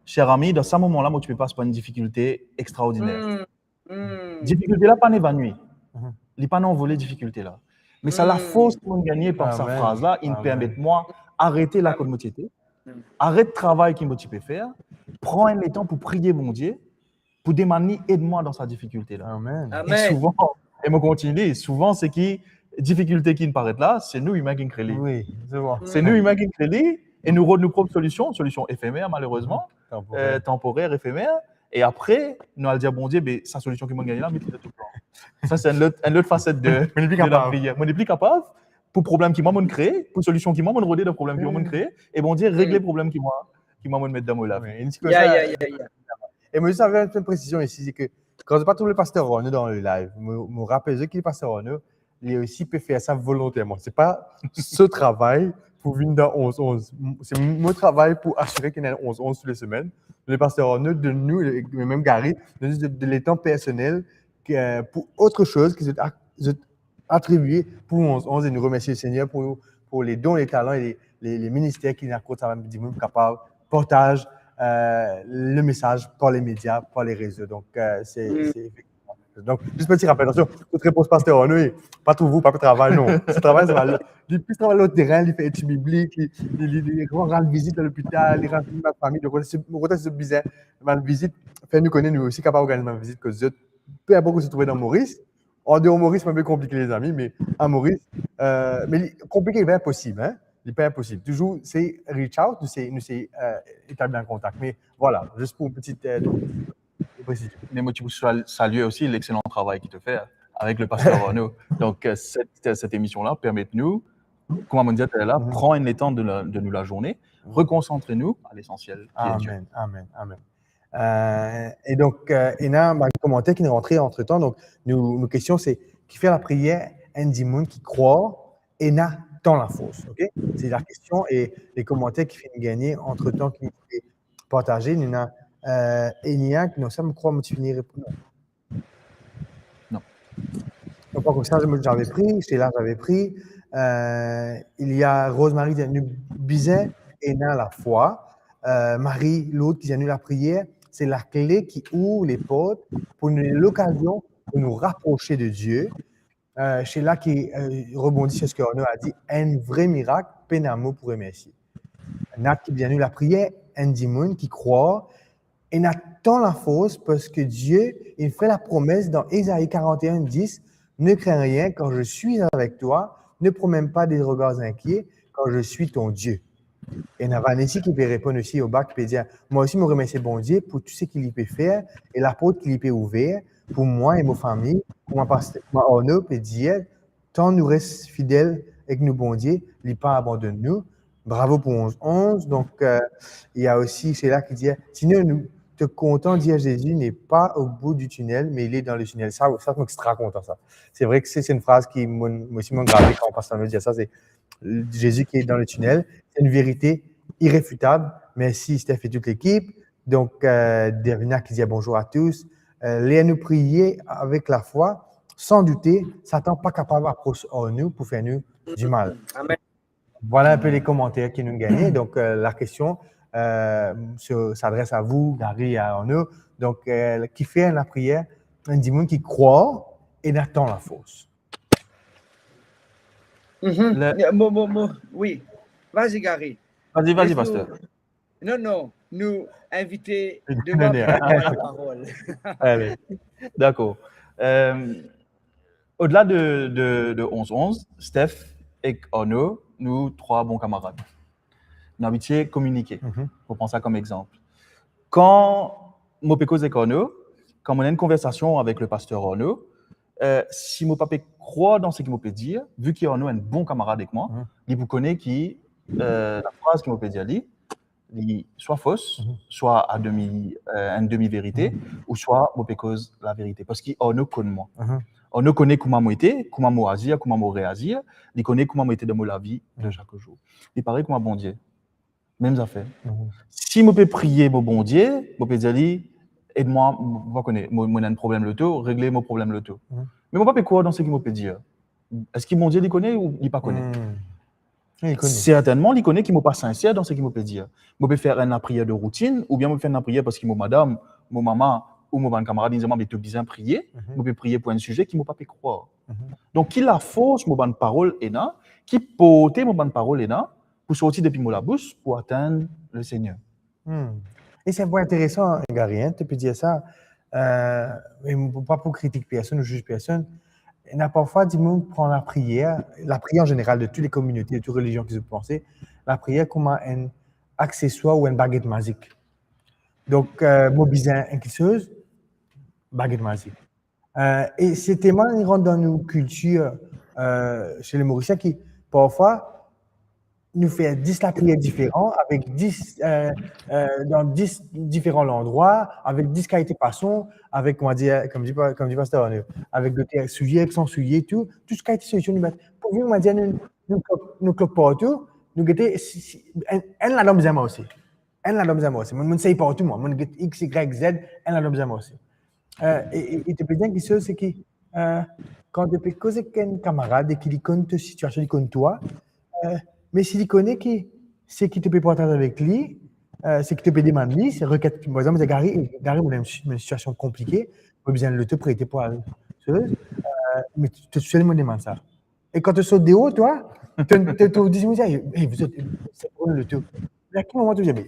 cher ami, dan sa moman la, mo ti pe pas par enn difikilte extraordiner. Difikilte la pa'nn evanwi. Li pa'nn anvole difikilte la. Me sa lafors ki mo'nn gagne par sa fraz la, inn permet mwa arete la kot mo ti ete, aret travay ki mo ti pe fer, pran enn letan pou priye Bondie, pou demann li ed mwa dan sa difikilte la. E souvan, e mo kontign dir, souvan seki difikilte ki'nn paret la, se nou imin ki'nn kre li. Se nou imin ki'nn kre li, e nou rod nou prop solision, solision efemer malerezman, tanporer, efemer, e apre nou al dir Bondie, be sa solision ki mo'nn gagne la, met li dan to plan. Sa se enn lot, enn lot faset de, de lapriyer. Mo nepli kapav pou problem ki mwa mo'nn kree, pou solision ki mwa mo'nn rode dan problem ki mwa mo'nn kree, e Bondie regle problem ki mwa, ki mwa mo'nn met dan mo lavi. E mo zis anvi fer enn presizion isi, se ke kan zot pa trouv Paster Arnaud dan le live, mo, mo rapel zot ki Paster Arnaud, li osi pe fer sa volonterman. Se pa so travay pou vinn dan onz onz. Se mo travay pou asire ki ena onz onz tou le semenn. Le Paster Arnaud donn nou, e mem Gary, donn nou de, de letan personel, euh, pou ot soz ki zot a-, zot atribie pou onz onz, e nou remersie Lesegner pou, pou le don, le talan e le, le, le minister ki inn akord sa bann dimoun pou kapav partaz, euh, le mesaz par le media, par le rezo. Donk, euh, se, se efektivman. Donk, zis enn ti rapel, atansion, kot repons Paster Arnaud, pa trouv ou, pa pe travay, non. Sa travay, sa va, li plis travay lor terin, li fer etid biblik, li, li, li, li rann vizit dan lopital, li rann vizit bann fami. Donk, si, si zot bizin rann vizit, fer nou kone, nou osi kapav organiz bann vizit kot zot, pe inport kot zot trouve dan Moris. An deor Moris, inpe konplike, lezami, me a Moris, euh, me li konplike, li pa inposib, hein. Li pa inposib. Touzour, se reach out, nou se, nou se, euh, etabli enn kontak. Me vwala, zis pou enn ti, euh, presizion. Me mo ti pou sal-, salie osi lexelan travay ki to fer avek le Paster Arnaud. Donk, euh, set, set emision la permet nou, kouma mo dir taler la, pran enn letan de la, de nou lazourne, rekonsantre nou a lesansiel, ki est Dieu. Amen, amen, amen. Euh, e donk, euh, ena bann komanter ki'nn rantre antretan. Donk, nou, nou kestion se, kifer lapriyer enn dimoun ki krwar ena tan lafors, ok? Se lakestion e le komanter ki finn gagne antretan ki finn partaze, nou ena, euh, Enia, non, sa, mo krwar mo ti fini reponn. Non. Non, pas comme ça, je me, j'avais pris, c'est là, j'avais pris. Euh, il y a Rosemary qui dit, nou bizin ena lafwa. Euh, Marie-Lourdes qui dit, nou, lapriyer, se lakle ki ouv leport pou nou, lokazion pou nou raprose de Dieu. Euh, c'est là qui, euh, rebondit sur ce que Arnaud a dit, enn vre mirak, pena mo pou remersie. Nat ki dir nou, lapriyer enn dimoun ki krwar ena tan lafors, parski Dieu, il fait la promesse dans Ésaïe quarante et un dix, ne crains rien, car je suis avec toi, ne prends même pas de regards inquiets, car je suis ton Dieu. Ena Vanessa ki pe reponn osi o bak, ki pe dir, mwa osi mo remersie Bondie pou tou seki li pe fer e laport ki li pe ouver pou mwa e mo fami, kouma Paster, kouma Arnaud pe dir, tan nou res fidel ek nou Bondie, li pa abandonn nou. Bravo pou onz onz. Donk, euh, il y a aussi, c'est là qui dit, sinon, nou, te kontan dir Jésus n'est pas au bout du tunnel, mais il est dans le tunnel. Sa, sa, mo extra kontan sa. Se vre ki se, se enn fraz ki mo, mo osi mo grave kan Paster Arnaud dir sa, se Jésus qui est dans le tunnel. C'est une vérité irréfutable. Merci Steph et toute l'équipe. Donc, euh, Dervina qui dit bonjour à tous. Eh, ler nou priye avek lafwa, san doute, Satan pa kapav apros ar nou pou fer nou dimal. Amen. Voilà un peu les commentaires ki nou gagne. Donc, euh, la question, euh, se, s'adresse à vous, Gary, à Arnaud. Donc, euh, kifer lapriyer enn dimoun ki krwar e ena tan lafors? Mhm. Le- Mo, mo, mo, oui. Vas-y, Gary. Vas-y, vas-y, pasteur. Non, non. Nou invite de la parole. Allez. D'accord. Euh, au-delà de, de, de onze onze, Steph ek Arnaud, nou trwa bon kamarad. Nou abitie kominike. Mm -hmm. Pou pran sa kom exanp. Kan mo pe koz ek Arnaud, kan mo ena enn konversasion avek le pasteur Arnaud, euh, si mo pa pe krwar dan seki mo pe dir, vi ki Arnaud enn bon kamarad ek mwa, mm -hmm. Li pou kone ki, euh, lafraz ki mo pe dir li, li swa fos, mm -hmm. Swa a demi, euh, enn demi verite, mm -hmm. Ou swa mo pe koz laverite. Parski Arnaud konn mwa. Mm -hmm. Arnaud kone kouma mo ete, kouma mo azir, kouma mo reazir, li kone kouma mo ete dan mo lavi de chaque jour. Li parey kouma Bondie. Mem zafer. Mm -hmm. Si mo pe priye mo Bondie, mo pe dir li, ed mwa, mo pa kone, mo, mo ena enn problem loto, regle mo problem loto. Mm -hmm. Me mo pa pe krwar dan seki mo pe dir. Eski Bondie li kone ou li pa kone? Mm -hmm. Li kone. Sertennman, li kone ki mo pa sinser dan seki mo pe dir. Mo pe fer enn lapriyer de routinn, oubien mo pe fer enn lapriyer parski mo madam, mo mama, ou mo bann kamarad, inn dir mwa, be to bizin priye, mm -hmm. Mo pe priye pou enn size ki mo pa pe krwar. Mm -hmm. Donk, ki lafors mo bann parol ena, ki porte mo bann parol ena, pou sorti depi mo labous, pou atenn le Seigneur. Hmm. E se enn pwin interesan, Gary, hein, to pe dir sa. Euh, e pa pou kritik personn ou ziz personn. Ena parfwa dimoun pran lapriyer, lapriyer an zeneral de tou le kominote, de tou relizion ki zot panse, lapriyer kouma enn akseswar ou enn baget mazik. Donk, euh, mo bizin enn kiksoz, baget mazik. Euh, e se telman li rant dan nou kiltir, euh, se le Morisien ki, parfwa, nou fer dis lapriyer diferan, avek dis, euh, euh, dan dis diferan landrwa, avek dis kalite fason, avek, kouma dir, kouma dir, kouma dir pasteur Arnaud, avek de ter soulie, san soulie, tou, tou kalite solision nou met. Pou vinn, kouma dir, nou, nou, nou klop partou, nou gete, si, si, enn, enn ladan bizin marse. Enn ladan bizin marse. Mo, mo sey partou, mwa. Mo get X, Y, Z, enn ladan bizin marse. Euh, e, e, e to pe dir enn kiksoz, se ki, euh, kan to pe koz ek enn kamarad e ki li konn to sitiasion, li konn twa, euh, me si li kone ki seki to pe partaz avek li, euh, seki to pe demann li, se reket, par exanp, Gary, Gary, mo ena enn si-, enn sitiasion konplike, mo bizin loto prete pou al, euh, me to, to sel mo demann sa. E kan to sort deor, twa, to, to, to dir, "Ey, ey, zot, se bon loto." A ki moman to dir, "Me,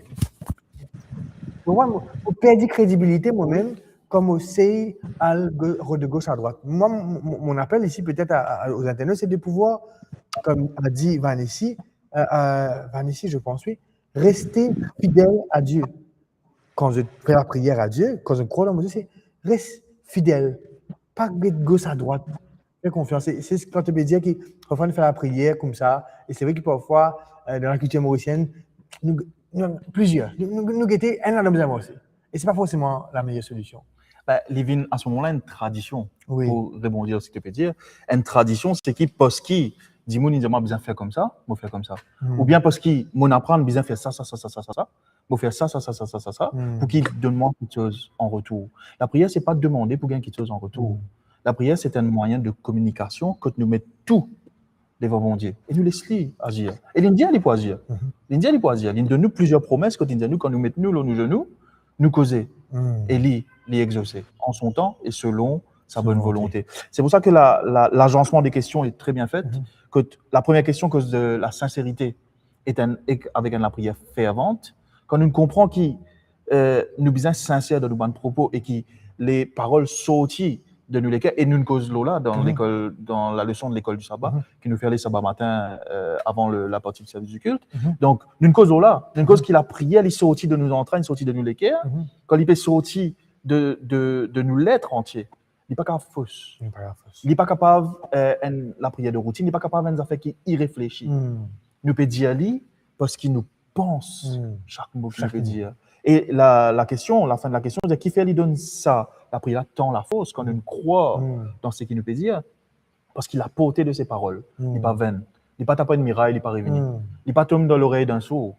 mwa, mo, mo perdi kredibilite, mwa mem, kan mo sey al go-, rod gos a drwat." Mwa, mo, mo, mon apel isi, petet a, a, aux internautes, c'est de pouvoir, comme a dit Vanessa, euh, euh, Vanessa, je pense, oui, rester fidèle à Dieu. Kan zot fer lapriyer a Die, kan zot krwar dan Bondie, se res fidel. Pa get gos a drwat. Fer konfians. Se, se kan to pe dir ki, parfwa, nou fer lapriyer koumsa, e se vre ki parfwa, euh, dan lakiltir morisienn, nou, nou, plizier, nou, nou, nou gete enn ladan bizin marse. E se pa forseman la meilleure solution. Ben, li vinn a se moman la enn tradision, oui, pou rebondir seki to pe dir. Enn tradision, se ki parski dimoun inn dir, "Mwa bizin fer koumsa, mo fer koumsa." Hmm. Oubien parski mo'nn aprann bizin fer sa, sa, sa, sa, sa, sa, sa, mo fer sa, sa, sa, sa, sa, sa, sa, hmm, pou ki donn mwa kiksoz an retour. Lapriyer, se pa demande pou gagn kiksoz an retour. Hmm. Lapriyer, se enn mwayin de kominikasion kot nou met tou devan Bondie. E nou les li azir. E li'nn dir li pou azir. Mhm. Li'nn dir li pou azir. Li'nn donn nou plizier promes kot li'nn dir nou, kan nou met nou lor nou zenou, nou koze. Mhm. E li, li exose. En son temps et selon sa bonne volonté. C'est pour ça que la, la, l'agencement des questions est très bien fait. Mhm. Que la première question cause de la sincérité est un, est avec une prière fervente. Kan nou konpran ki, euh, nou bizin sinser dan nou bann propo e ki le parol sorti de nou leker, e nou'nn koz lor la dan, mhm, lekol, dan la leson de lekol di saba, mhm, ki nou fer le saba matin, euh, avan le, la parti di servis di kilt. Mhm. Donk, nou'nn koz lor la, nou'nn koz, mhm, ki lapriyer, li sorti de nou zantrenn, sorti de nou leker, mhm, kan li pe sorti de, de, de nou let antie, li pa kapav fos. Li pa kapav fos. Li pa kapav, euh, enn lapriyer de routinn, li pa kapav enn zafer ki ireflesi. Hmm. Nou pe dir li parski nou pans, hmm, sak mo ki nou pe dir. E la, la kestion, la fin de la kestion, se kifer li donn sa lapriyer la tan lafors kan nou krwar, hmm, dan seki nou pe dir, parski la porte de se parol, hmm, li pa venn. Li pa tap enn miray, li pa revini. Hmm. Li pa tom dan lorey d'enn sour.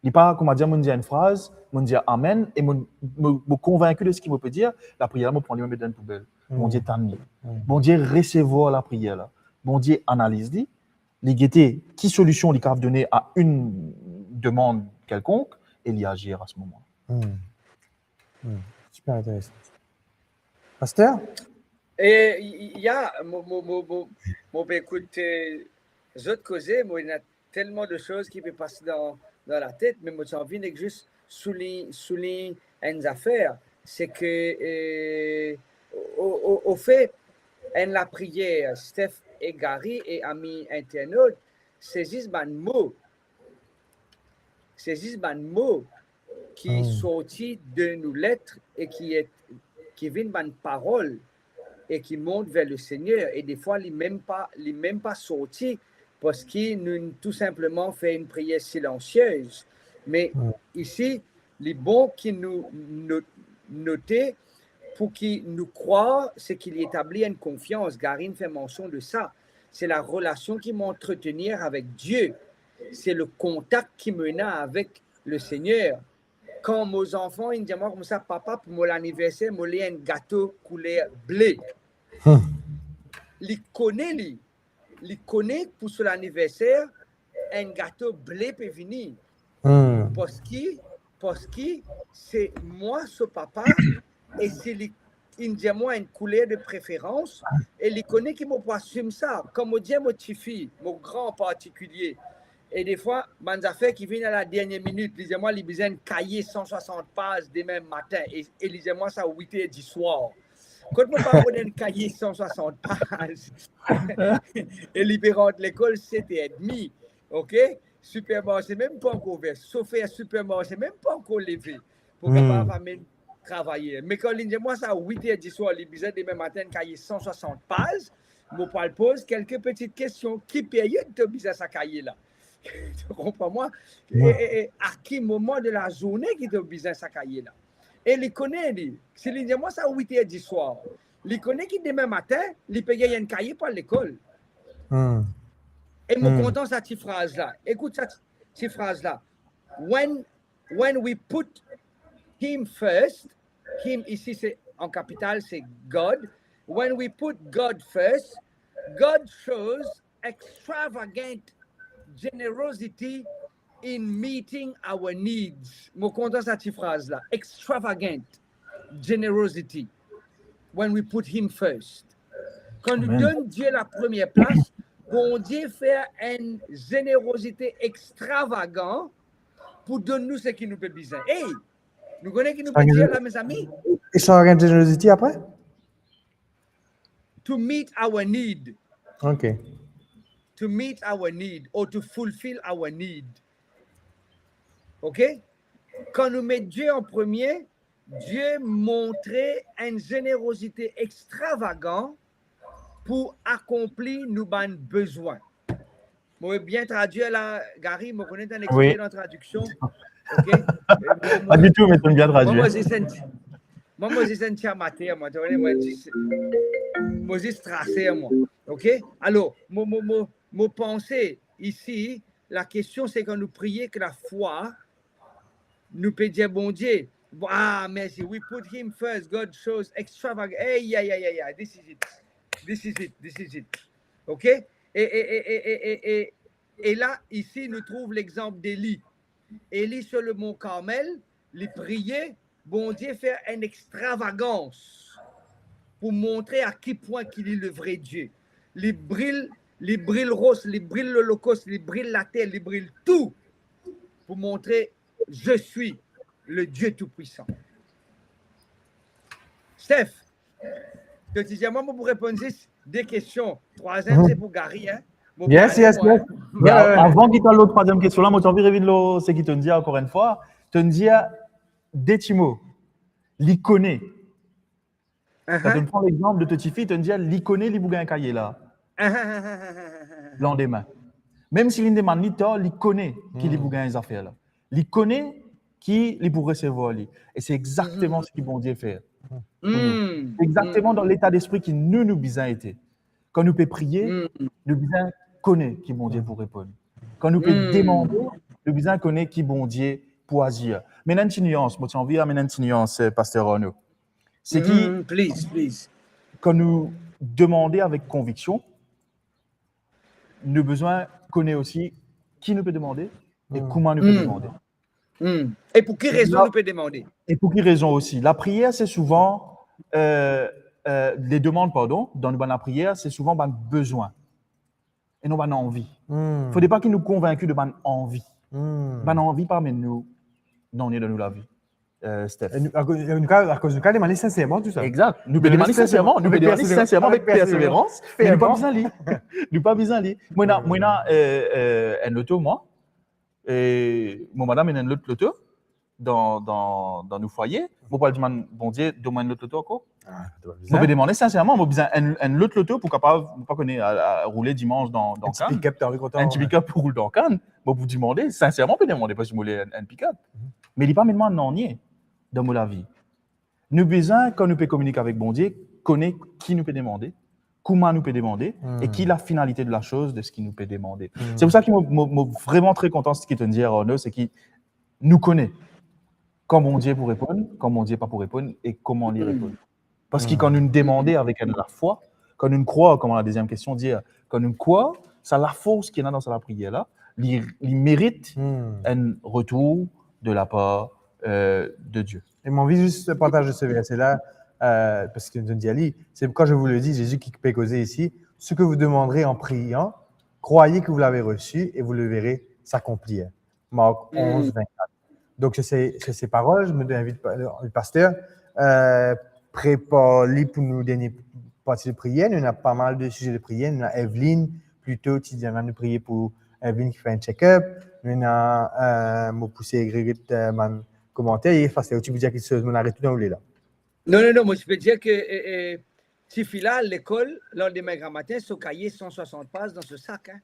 Li pa, kouma dir, mo dir enn fraz, mo dir amen, e mo, mo, mo konvinki de seki mo pe dir, lapriyer la, mo pran li, mo met dan enn poubel. Bondie tann li. Bondie resevwar lapriyer la. Bondie analiz li, li gete ki solision li kapav done a enn demann kelkonk, e li azir a se moman. Hmm. Hmm. Siper interesan. Paster? E, i-, i-, ya, mo, mo, mo, mo, mo pe ekout, eh, zot koze, mo, ena telman de soz ki pe pase dan, dan latet, me mo ti anvi nek zis soulign-, soulign enn zafer, se ke, eh, o, o, o, ofe, enn lapriyer, Steph e Gary e ami internaut, se zis bann mo, se zis bann mo ki sorti de nou let e ki et, ki vinn bann parol e ki mont ver Lesegner, e defwa li mem pa, li mem pa sorti, parski nou tou sinpleman fer enn priyer silansiez. Me isi, li bon ki nou no-, note pou ki nou krwar seki li etabli enn konfians. Gary inn fer mansion de sa. Se larelasion ki mo antretenir avek Die. Se le kontak ki mo ena avek Lesegner. Kan mo zanfan inn dir mwa koumsa, "Papa, pou mo laniverser, mo le enn gato kouler ble." Hmm. Li kone li, li kone pou so laniverser, enn gato ble pe vini. Hmm. Parski, parski se mwa so papa, e si li inn dir mwa enn kouler de preferans, e li kone ki mo pou asim sa. Kan mo dir mo tifi, mo gran an partikilie, e defwa, bann zafer ki vinn a la dernie minit, li dir mwa li bizin enn kaye san swasant paz demin matin, e, e li dir mwa sa wit er diswar. Kot mo pa rod enn kaye san swasant paz? E li pe rant lekol set er edmi, ok? Sipermarse mem pa ankor ouver, sofer sipermarse mem pa ankor leve pou kapav amenn travayer. Me kan li dir mwa sa wit er diswar, li bizin demin matin enn kaye san swasant paz, mo pou al poz kelke peti kestion. Ki period to bizin sa kaye la? To konpran mwa? E, e, e a ki moman de lazourne ki to bizin sa kaye la? E li kone li, si li dir mwa sa wit er diswar, li kone ki demin matin, li pe gagn enn kaye pou al lekol. Hmm. E mo kontan sa ti fraz la. Ekout sa ti, ti fraz la. When, when we put him first, him isi se an kapital, se God. When we put God first, God shows extravagant generosity in meeting our needs. Mo kontan sa ti fraz la. Extravagant generosity when we put him first. Kan nou donn Die lapremier plas, Bondie fer enn zenerozite extravagan pou donn nou seki nou pe bizin. Ey, nou kone ki nou pe dir la, mezami? Extravagant generosity apre? To meet our need. Ok. To meet our need or to fulfill our need. Ok? Kan nou met Die an premie, Die montre enn zenerozite extravagan pou akonpli nou bann bezwin. Mo bien tradwir la, Gary, mo kone tann exper dan tradiksion. Ok? Pa ditou, me to bien tradwir. Mwa, mo zis enn ti, mwa, mo zis enn ti amater, mwa, to kone, mo zis, mo zis traser, mwa. Ok? Alor, mo, mo, mo, mo panse isi, lakestion se kan nou priye ek lafwa, nou pe dir Bondie, ah, mersi, we put him first, God shows extravagant. Ey, ya, ya, ya, ya, this is it. This is it, this is it. Ok? E, e, e, e la, isi, nou trouv lexanp Eli. Eli, sur le mont Karmel, li priye, Bondie fer enn extravagans pou montre a ki pwin ki li le vre Die. Li bril, li bril ros, li bril lolokos, li bril later, li bril tou pou montre, "Je suis le Dieu Tout-Puissant." Steph, to ti dir mwa, mo pou reponn zis de kestion. Trwaziem, se pou Gary, hein. Mo... Yes, yes, yes. Me avan ki to al lor trwaziem kestion la, mo ti anvi revinn lor seki to dir ankor enn fwa. To dir de ti mo. Li kone. Kan to pran lexanp de to tifi, to dir li kone li pou gagn kaye la. Landime. Mem si li demann li tar, li kone ki li pou gagn zafer la. Li kone ki li pou resevwar li. E se exakteman seki Bondie fer. Exakteman dan leta despri ki nou, nou bizin ete. Kan nou pe priye, nou bizin kone ki Bondie pou reponn. Kan nou pe demande, Nou bizin kone ki Bondie pou azir. Me ena enn ti nians, mo ti anvi amenn enn ti nians, eh, Paster Arnaud. Se ki, Mm, please, please. Kan nou demande avek konviksion, nou bizin kone osi ki nou pe demande e Mm. kouma nou pe Mm. demande. Mm. E pou ki rezon La- nou pe demande? E pou ki rezon osi? Lapriyer, se souvan, euh, euh, les demandes, pardon, dan nou bann lapriyer, se souvan bann bezwin e non bann anvi. Hmm. Fode pa ki nou konvinki de bann anvi. Hmm. Bann anvi pa amenn nou nanye dan nou lavi, euh, Steph. E nou, akoz, nou ka, akoz nou ka demande sinserman tou sa. Exact. Nou pe Nou demande demande sinserman, nou pe sinserman, demande avek sinserman, avek perseverans, perseverans, me nou pa ferman. Bizin li. Nou pa bizin li. Mwa, ena, mwa, ena, euh, euh, enn loto, mwa. E mo madam ena enn lot loto dan, dan, dan nou fwaye. Mo pou al dimann Bondie, donn mwa enn lot loto ankor. Ah, to pa Mo bizin. Pe demande sinserman, mo bizin enn, enn lot loto pou kapav, mo pa kone, al, al roule dimanche dan, dan Enn ti Cannes. Pick-up, t'as envie kontan, Enn ti ouais. Pick-up pou roule dan Cannes. Mo pou demande, sinserman, pe demande, parski mo le enn, enn Pick-up. Mhm. Me li pa amenn mwa nanye dan mo lavi. Nou bizin, kan nou pe kominike avek Bondie, kone ki nou pe demande, kouma nou pe demande, Hmm. e ki lafinalite de la chose de seki nou pe demande. Hmm. Se pou sa ki mo, mo, mo vreman tre kontan seki to'nn dir, Arnaud, se ki nou kone kan Bondie pou reponn, kan Bondie pa pou reponn, e kouma li Hmm. reponn. Parski Hmm. kan nou demande avek enn lafwa, kan nou krwar, kouma la deziem kestion dir, kan nou krwar, sa lafors ki ena dan sa lapriyer la, li, li merit Hmm. enn retour de la part, euh, de Dieu. Et moi, envie juste partager ce verset-là, euh, parce que nous dit, c'est pourquoi je vous le dis, Jésus qui peut causer ici, ce que vous demanderez en priant, croyez que vous l'avez reçu et vous le verrez s'accomplir. Marc Mm. onze, vingt-quatre. Donc, c'est ces, c'est ces paroles, je me invite pa-, le pasteur, euh, prépare li pou nou dernie parti de priyer. Nou ena pa mal de size de priyer. Nou ena Evelyne, plito, ti dir nou priye pou Evelyne ki fer enn check-up. Nou ena, euh, mo pou sey ret, euh, bann komanter. E pasteur, ou ti pou dir kiksoz, mo aret tou dan ou le la. Non, non, non, mo ti pe dir ke, eh, eh, tifi la al lekol, landime gramatin, so kaye san swasant paz dan so sak, hein.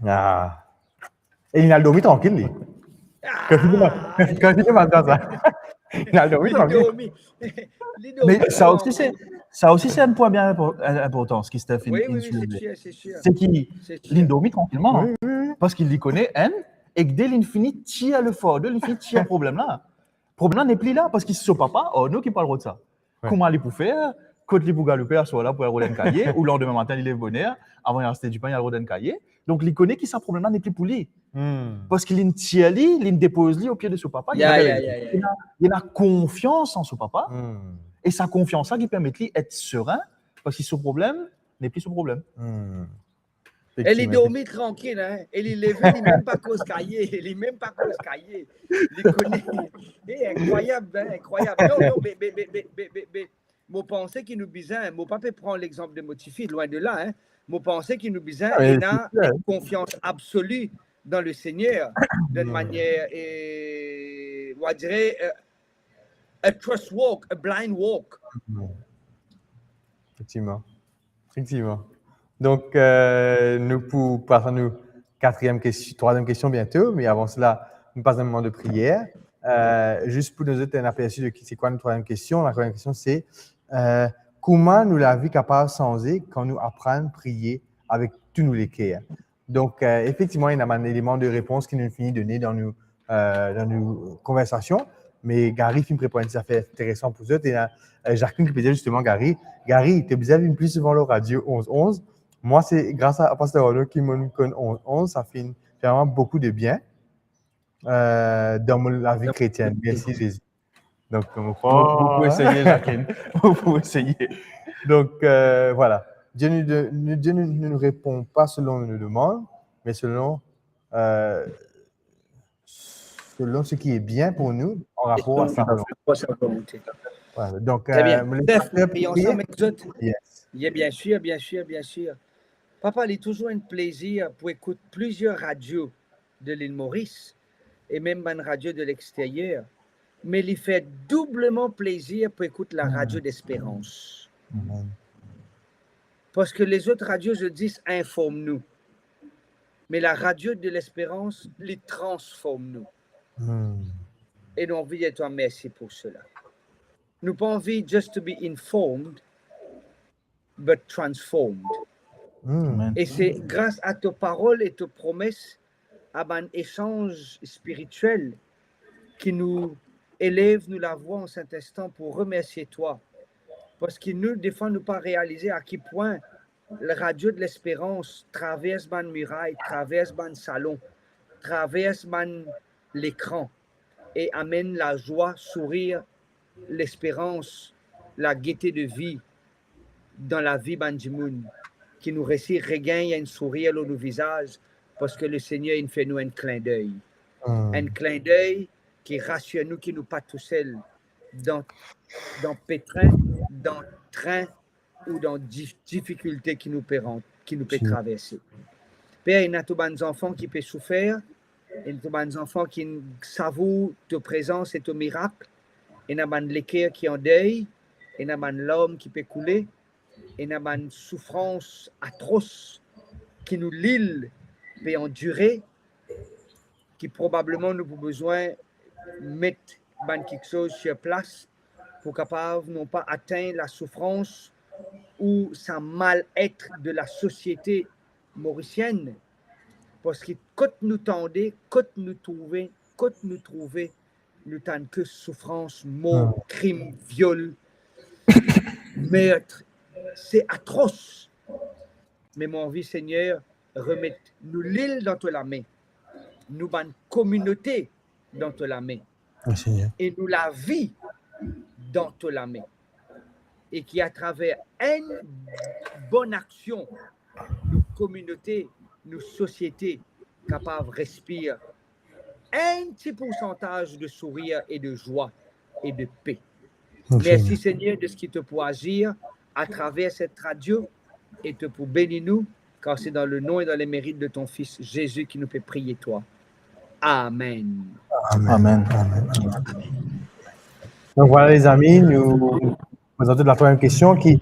Ah. E li al dormi trankil, li. Kan li demann, kan li demann sa, li al dormi Li trankil. dormi. Li dormi Me sa osi, trankil. Se, sa osi, se enn pwen bien inpor-, inportan, seki Steph inn, Oui, inn oui, oui, c'est souleve. sûr, c'est sûr. Se ki C'est li sûr. dormi trankilman, Oui, oui, oui. Parski li kone enn, e de li fini tir le fardo, li fini tir problem la. Problem la nepli la, parski so papa, oh, nou ki parl de sa. Ouais. Kouma li pou fer, kot li pou galoupe aswar la pou al rod enn kaye, ou landime matin, li lev boner, avan li aste dipin, li al rod enn kaye. Donk, li kone ki sa problem la nepli pou li. Hmm. Parski li tir li, li depoz li o pie de so papa. Ya, Li ya, ya, ya. Li ena, li ena konfians an so papa. Hmm. E sa konfians la ki permet li et serin, parski so problem nepli so problem. Hmm. E li Efektivman. dormi trankil, hein. E li leve, li mem pa koz kaye, li mem pa koz kaye. Li kone. Eh, incroyable, hein, incroyable. Non, non, mais, mais, mais, mais, mais, mais, mais, mo panse ki nou bizin, mo pa pe pran lexanp de mo tifi, loin de là, hein. Mo panse ki nou bizin Ah, mais ena c'est sûr. Une confiance absolue dans le Seigneur, d'une Hmm. manière, eh, on va dire, euh, a trust walk, a blind walk. Hmm. Efektivman. Efektivman. Donk, euh, nou pou pas a nou katriem kestion, trwaziem kestion biento, me avan sela, nou pas dan moman de priyer. Euh, zis pou donn zot enn apersi de ki, se kwa nou trwaziem kestion. La trwaziem kestion, se, euh, kouma nou lavi kapav sanze kan nou aprann priye avek tou nou leker? Donk, euh, efektivman, ena bann eleman de repons ki nou fini done dan nou, euh, dan nou konversasion, me Gary finn prepar enn ti zafer interesan pou zot. Ena, euh, Jacqueline ki pe dir zisteman, Gary, Gary, to bizin vinn pli souvan lor Radio onze onze. Mwa, se gras a, a Paster Arnaud ki mo'nn konn onze onze, sa finn fer mwa boukou de bien, euh, dan mo lavi kretienn. Mersi, Zezi. Donk, mo krwar, Ou, ou pou eseye, Jacqueline. Ou pou eseye. Donk, euh, vwala. Dieu ne, ne, Dieu ne, ne nous répond pas selon nos demandes, mais selon, euh, selon ce qui est bien pour nous en rapport à sa volonté. Pour sa volonté. Voilà. Donc, Très bien. euh, les Steph, pasteurs prions prient. Ensemble avec zot. Yes. Yeah, bien sûr, bien sûr, bien sûr. Papa, li touzour enn plezir pou ekout plizier radio de l'île Maurice e mem bann radio de l'extérieur. Me li fer doubleman plezir pou ekout la Hmm. Radio d'Espérance. Amen. Parski lezot radio, zot zis inform nou. Me la Radio de l'Espérance, li transform nou. Hmm. E nou anvi dir twa mersi pou sela. Nou pa anvi just to be informed, but transformed. Hmm. Amen. E se gras a to parol e to promes a bann esanz spiritiel ki nou elev nou lavwa an set instan pou remersie twa. Parski nou, defwa, nou pa realize a ki pwin Radio de Lesperans travers bann miray, travers bann salon, travers bann lekran e amenn lazwa, sourir, lesperans, lagete de vi dan lavi bann dimoun, ki nou resi regagn enn sourir lor nou vizaz, parski Lesegner inn fer nou enn klindey. Hmm. Enn klindey ki rasir nou ki nou pa tousel dan, dan petrin, dan trin ou dan dif-, difikilte ki nou pe ran-, ki nou pe traverse. Per, ena to bann zanfan ki pe soufer, ena to bann zanfan ki savour to prezans e to mirak, ena bann leker ki an dey, ena bann larm ki pe koule, ena bann soufrans atros ki nou lil pe andire, ki probableman nou pou bizin met bann kiksoz sir plas pou kapav non pa atenn lasoufrans ou sa mal-etre de lasosiete morisienn, parski kot nou tande, kot nou trouve, kot nou trouve, nou tann ke soufrans, mor, krim, viol, meurtre. Se atros. Me mo anvi, Segner, remet nou lil dan to lame, nou bann kominote dan to lame, e nou lavi dan to lame, e ki atraver enn bonn aksion, nou kominote, nou sosiete kapav respir enn ti poursantaz de sourir e de zwa e de pe. Mersi, Segner, de seki to pou azir atraver set radio e to pou beni nou, kar se dan le non e dan le merit de ton Fis Zezi ki nou pe priye twa. Amen. Amen. Amen. Amen. Amen. Donk vwala, lezami, nou prezant la trwaziem kestion ki,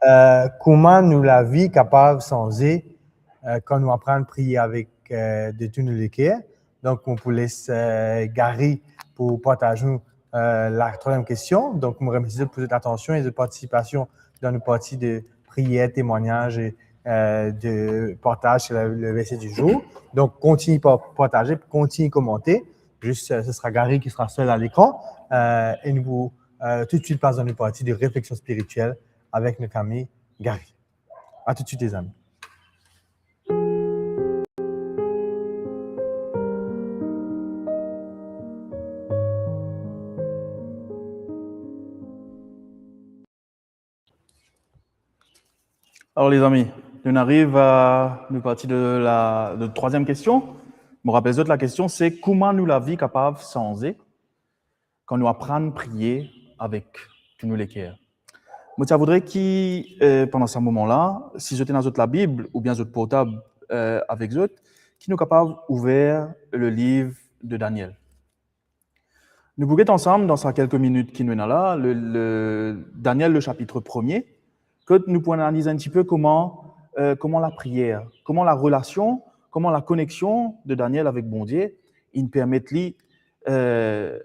eh, kouma nou lavi kapav sanze, eh, kan nou aprann priye avek, eh, de tou nou leker? Donk, mo pou les, eh, Gary pou partaz nou, eh, la trwaziem kestion. Donk, mo remersi zot pou zot atansion e zot partisipasion dan nou parti de priyer, temwagnaz e, eh, de partaz sur le, le verset du jour. Donk, kontign par-, partaze, kontign komante. Zis, eh, se sera Gary ki sera sel a lekran. Eh, e nou pou, eh, toutswit pas dan nou parti de refleksion spiritiel avek nou ami Gary. A toutswit, lezami. Alor, lezami, nou ariv a nou parti de la, de trwaziem kestion. Mo rapel zot, lakestion se, kouma nou lavi kapav sanze kan nou aprann priye avek tou nou leker? Mo ti a voudre ki, eh, pandan sa moman la, si zot ena zot Labib oubien zot portab, eh, avek zot, ki nou kapav ouver le liv de Daniel. Nou pou get ansam dan sa kelke minit ki nou ena la, le, le, Daniel, le sapit premie, kot nou pou analiz enn tipe kouma, eh, kouma lapriyer, kouma larelasion, kouma lakoneksion de Daniel avek Bondie, inn permet li, eh,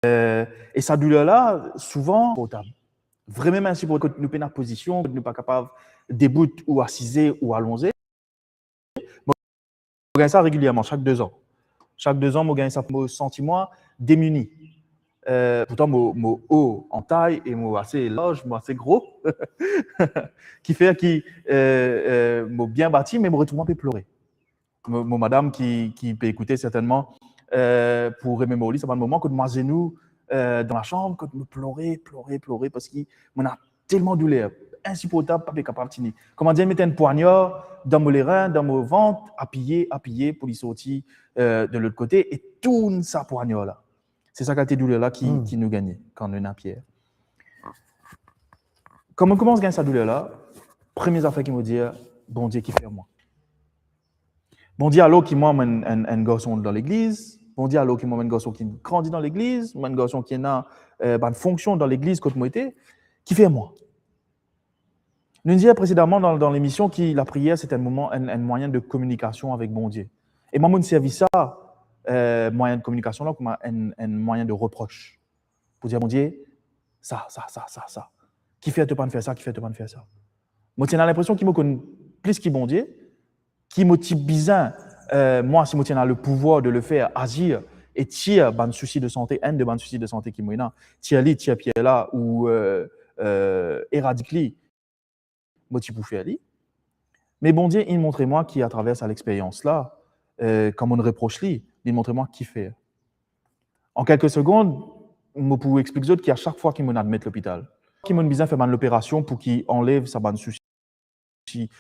Eh, e sa douler la, souvan, insiportab. Vremem insiportab, kot nou pena pozision, kot nou pa kapav debout ou asize ou alonze. Mo gagn sa regilierman, sak de zan. Sak de zan, mo gagn sa, mo santi mwa demini. Eh, pourtan, mo, mo o an tay e mo ase larz, mo ase gro. Ki fer ki, eh, eh, mo bien bati, me mo retrouv mwa pe plore. Mo, mo madam ki, ki pe ekoute sertennman, eh, pou rememor li sa bann moman kot mo azenou, eh, dan lasam, kot mo plore, plore, plore, parski mo ena telman douler, insiportab, pa pe kapav tini. Kouma dir, met enn pwanyar dan mo lerin, dan mo vant, apiye, apiye pou li sorti, eh, de lot kote e tourn sa pwanyar la. Se sa kalite douler la ki, ki nou gagne kan nou ena priyer. Kan mo koumans gagn sa douler la, premie zafer ki mo dir, Bondie, ki fer mwa? Bondie, alor ki mwa, mo enn, enn, enn garson dan legliz, Bondie, alor ki mwa, mo enn garson ki grandi dan legliz, mo enn garson ki ena, eh, bann fonksion dan legliz kot mo ete, kifer mwa? Nou dir presedaman dan, dan lemision ki lapriyer, se enn moman, enn, enn mwayin de kominikasion avek Bondie. E mwa, mo servi sa, eh, mwayin de kominikasion la kouma enn, enn mwayin de repros. Pou dir Bondie, sa, sa, sa, sa, sa. Kifer to pa'nn fer sa, kifer to pa'nn fer sa? Mo ti ena linpresion ki mo konn plis ki Bondie, ki mo ti bizin, eh, mwa, si mo ti ena le pouvwar de le fer, azir e tir bann sousi de sante, enn de bann sousi de sante ki mo ena, tir li, tir pier la, ou, eh, eh, eradik li, mo ti pou fer li. Me Bondie, inn montre mwa ki atraver sa lexperyans la, eh, kan mo'nn repros li, li montre mwa kifer. An kelke segond, mo pou explik zot ki a sak fwa ki mo'nn admet lopital, ki mo'nn bizin fer bann loperasion pou ki anlev sa bann sousi,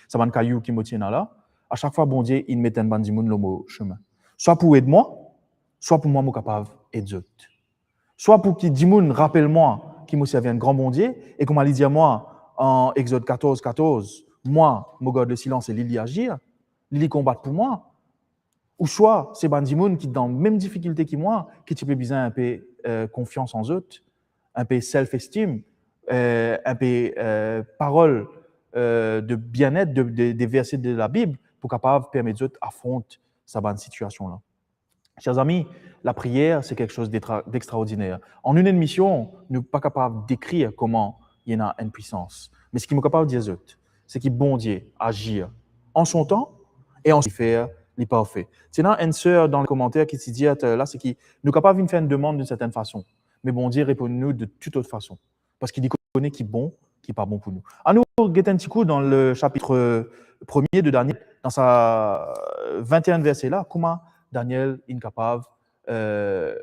sa bann kayou ki mo ti ena la, a sak fwa Bondie inn met enn bann dimoun lor mo sime. Swa pou ed mwa, swa pou mwa mo kapav ed zot. Swa pou ki dimoun rapel mwa ki mo servi enn gran Bondie, e kouma li dir mwa an Exod katorz katorz, mwa, mo gard lesilans e li, li azir, li, li konbat pou mwa. Ouswa se bann dimoun ki dan mem difikilte ki mwa, ki ti pe bizin inpe, eh, konfians an zot, inpe self-esteem, eh, inpe, eh, parol, eh, de bienet, de, de, de verse de Labib pou kapav permet zot afront sa bann sitiasion la. Ser zami, lapriyer, se kiksoz d'extra-, d'extraordiner. An enn emision, nou pa kapav dekrir kouma ena enn pwisans. Me seki mo kapav dir zot, se ki Bondie azir an son tan e an son fer, li parfe. Ti ena enn ser dan le komanter ki ti dir, eh, la, se ki nou kapav vinn fer enn demann d'une certaine façon, me Bondie reponn nou de toute autre façon, parski li kone ki bon, ki pa bon pou nou. Anou get enn ti kou dan le sapit premie de Daniel, dan sa, eh, vinte-e-enn verse la, kouma Daniel inn kapav, eh,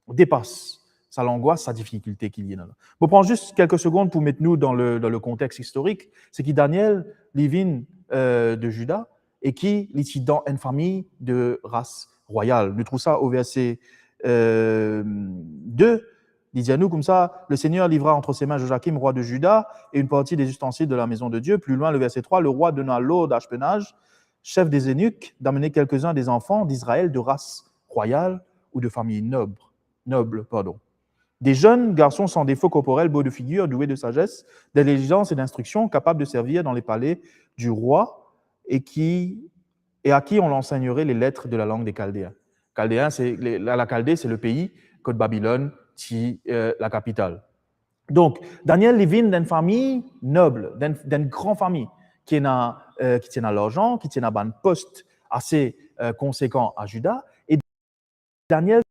depas sa langwas, sa difikilte ki li ena la. Mo pran zis kelke segond pou met nou dan le, dan le kontex istorik. Se ki Daniel, li vinn, eh, de Zida e ki li ti dan enn fami de ras rwayal. Nou trouv sa o verse, eh, de, li dir nou koumsa, « Le Seigneur livra entre ses mains Joachim, roi de Juda, et une partie des ustensiles de la maison de Dieu. » Plus loin, le verset trois, « Le roi donna l'ordre à Ashpenaz, chef des eunuques, d'amener quelques-uns des enfants d'Israël de race royale ou de famille noble, noble, pardon. Des jeunes garçons sans défaut corporel, beaux de figure, doués de sagesse, d'intelligence et d'instruction, capables de servir dans les palais du roi et qui, et à qui on enseignerait les lettres de la langue des Chaldéens. » Chaldéens, c'est les, la, la Chaldée, c'est le pays kot Babylone ti, eh, la kapital. Donk, Daniel, li vinn d'enn fami nob, d'enn, d'enn gran fami, ki ena, eh, ki ti ena larzan, ki ti ena bann pos ase, eh, konsekan a Zida, e Daniel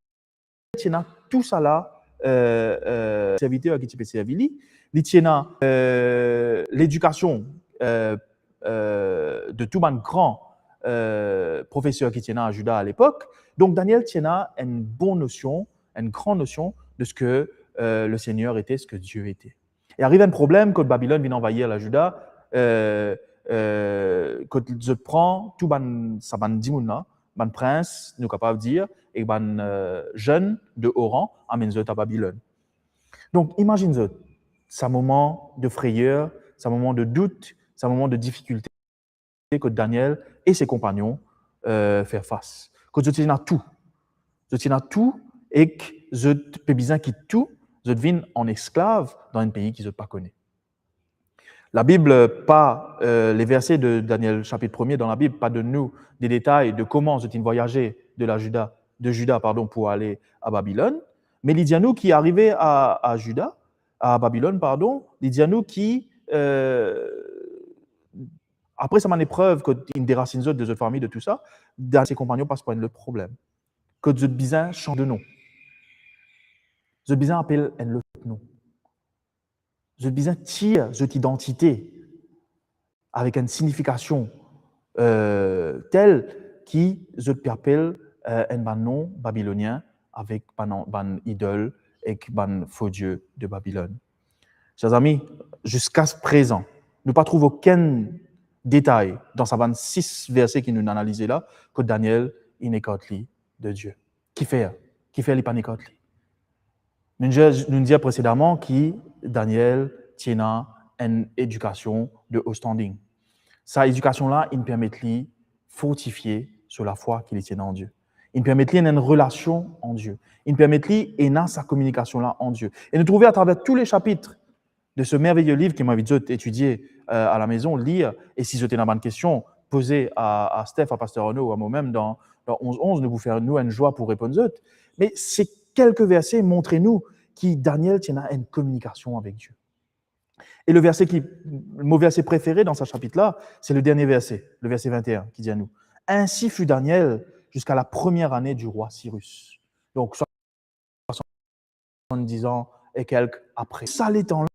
ti ena tousala, eh, eh, serviter ki ti pe servi li, li ti ena, eh, ledikasion, eh, eh, de tou bann gran, eh, profeser ki ti ena a Zida a lepok. Donk, Daniel ti ena enn bon nosion, enn gran nosion de seki, eh, le Seigneur ete, seki Die ete. E ariv enn problem kot Babilonn vinn anvayir la Zida, eh, eh, kot zot pran tou bann, sa bann dimoun la, bann prins, nou kapav dir, ek bann, eh, zenn de o ran, amenn zot a Babilonn. Donk, imazinn zot, sa moman de freyer, sa moman de dout, sa moman de difikilte kot Daniel e se konpagnon, eh, fer fas. Kot zot ti ena tou. Zot ti ena tou ek zot pe bizin kit tou, zot vinn an esklav dan enn pei ki zot pa kone. Labib pa, eh, le verse de Daniel sapit premie dan Labib pa donn nou de detay de kouma zot inn vwayaze de la Zida, de Zida, pardon, pou ale a Babilonn, me li dir nou ki arive a, a Zida, a Babilonn, pardon, li dir nou ki, eh, apre sa bann eprev kot inn derasinn zot de zot fami, de tou sa, Daniel se konpagnon pas par enn lot problem. Kot zot bizin sanz de nom. Zot bizin apel enn lot nom. Zot bizin tir zot idantite avek enn signifikasion, eh, tel ki zot pe apel, eh, enn bann nom babilonien avek bann, bann idol ek bann fo die de Babilonn. Ser zami, ziska prezan, nou pa trouv okenn detay dan sa bann sis verse ki nou analize la, kot Daniel inn ekart li de Die. Kifer? Kifer li pa'nn ekart li? Nou dir, nou dir presedaman ki Daniel ti ena enn edikasion de o standing. Sa edikasion la inn permet li fortifie so lafwa ki li ti ena an Die. Inn permet li ena enn relasion an Die. Inn permet li ena sa kominikasion la an Die. E nou trouve atraver tou le sapit de se merveye liv ki mo invit zot etidie, euh, a la mezon, lir, e si zot ena bann kestion, poze a, a Steph, a Paster Arnaud ou a momem dan, dan onz onz, nou pou fer nou enn zwa pou reponn zot. Me se kelke verse montre nou ki Daniel ti ena enn kominikasion avek Die. E le verse ki, mo verse prefere dan sa sapit la, se le dernie verse, le verse vingt et un, ki dir nou, "Ainsi fut Daniel jusqu'à la première année du roi Cyrus." Donk, swasann-diz an e kelk apre. Sa letan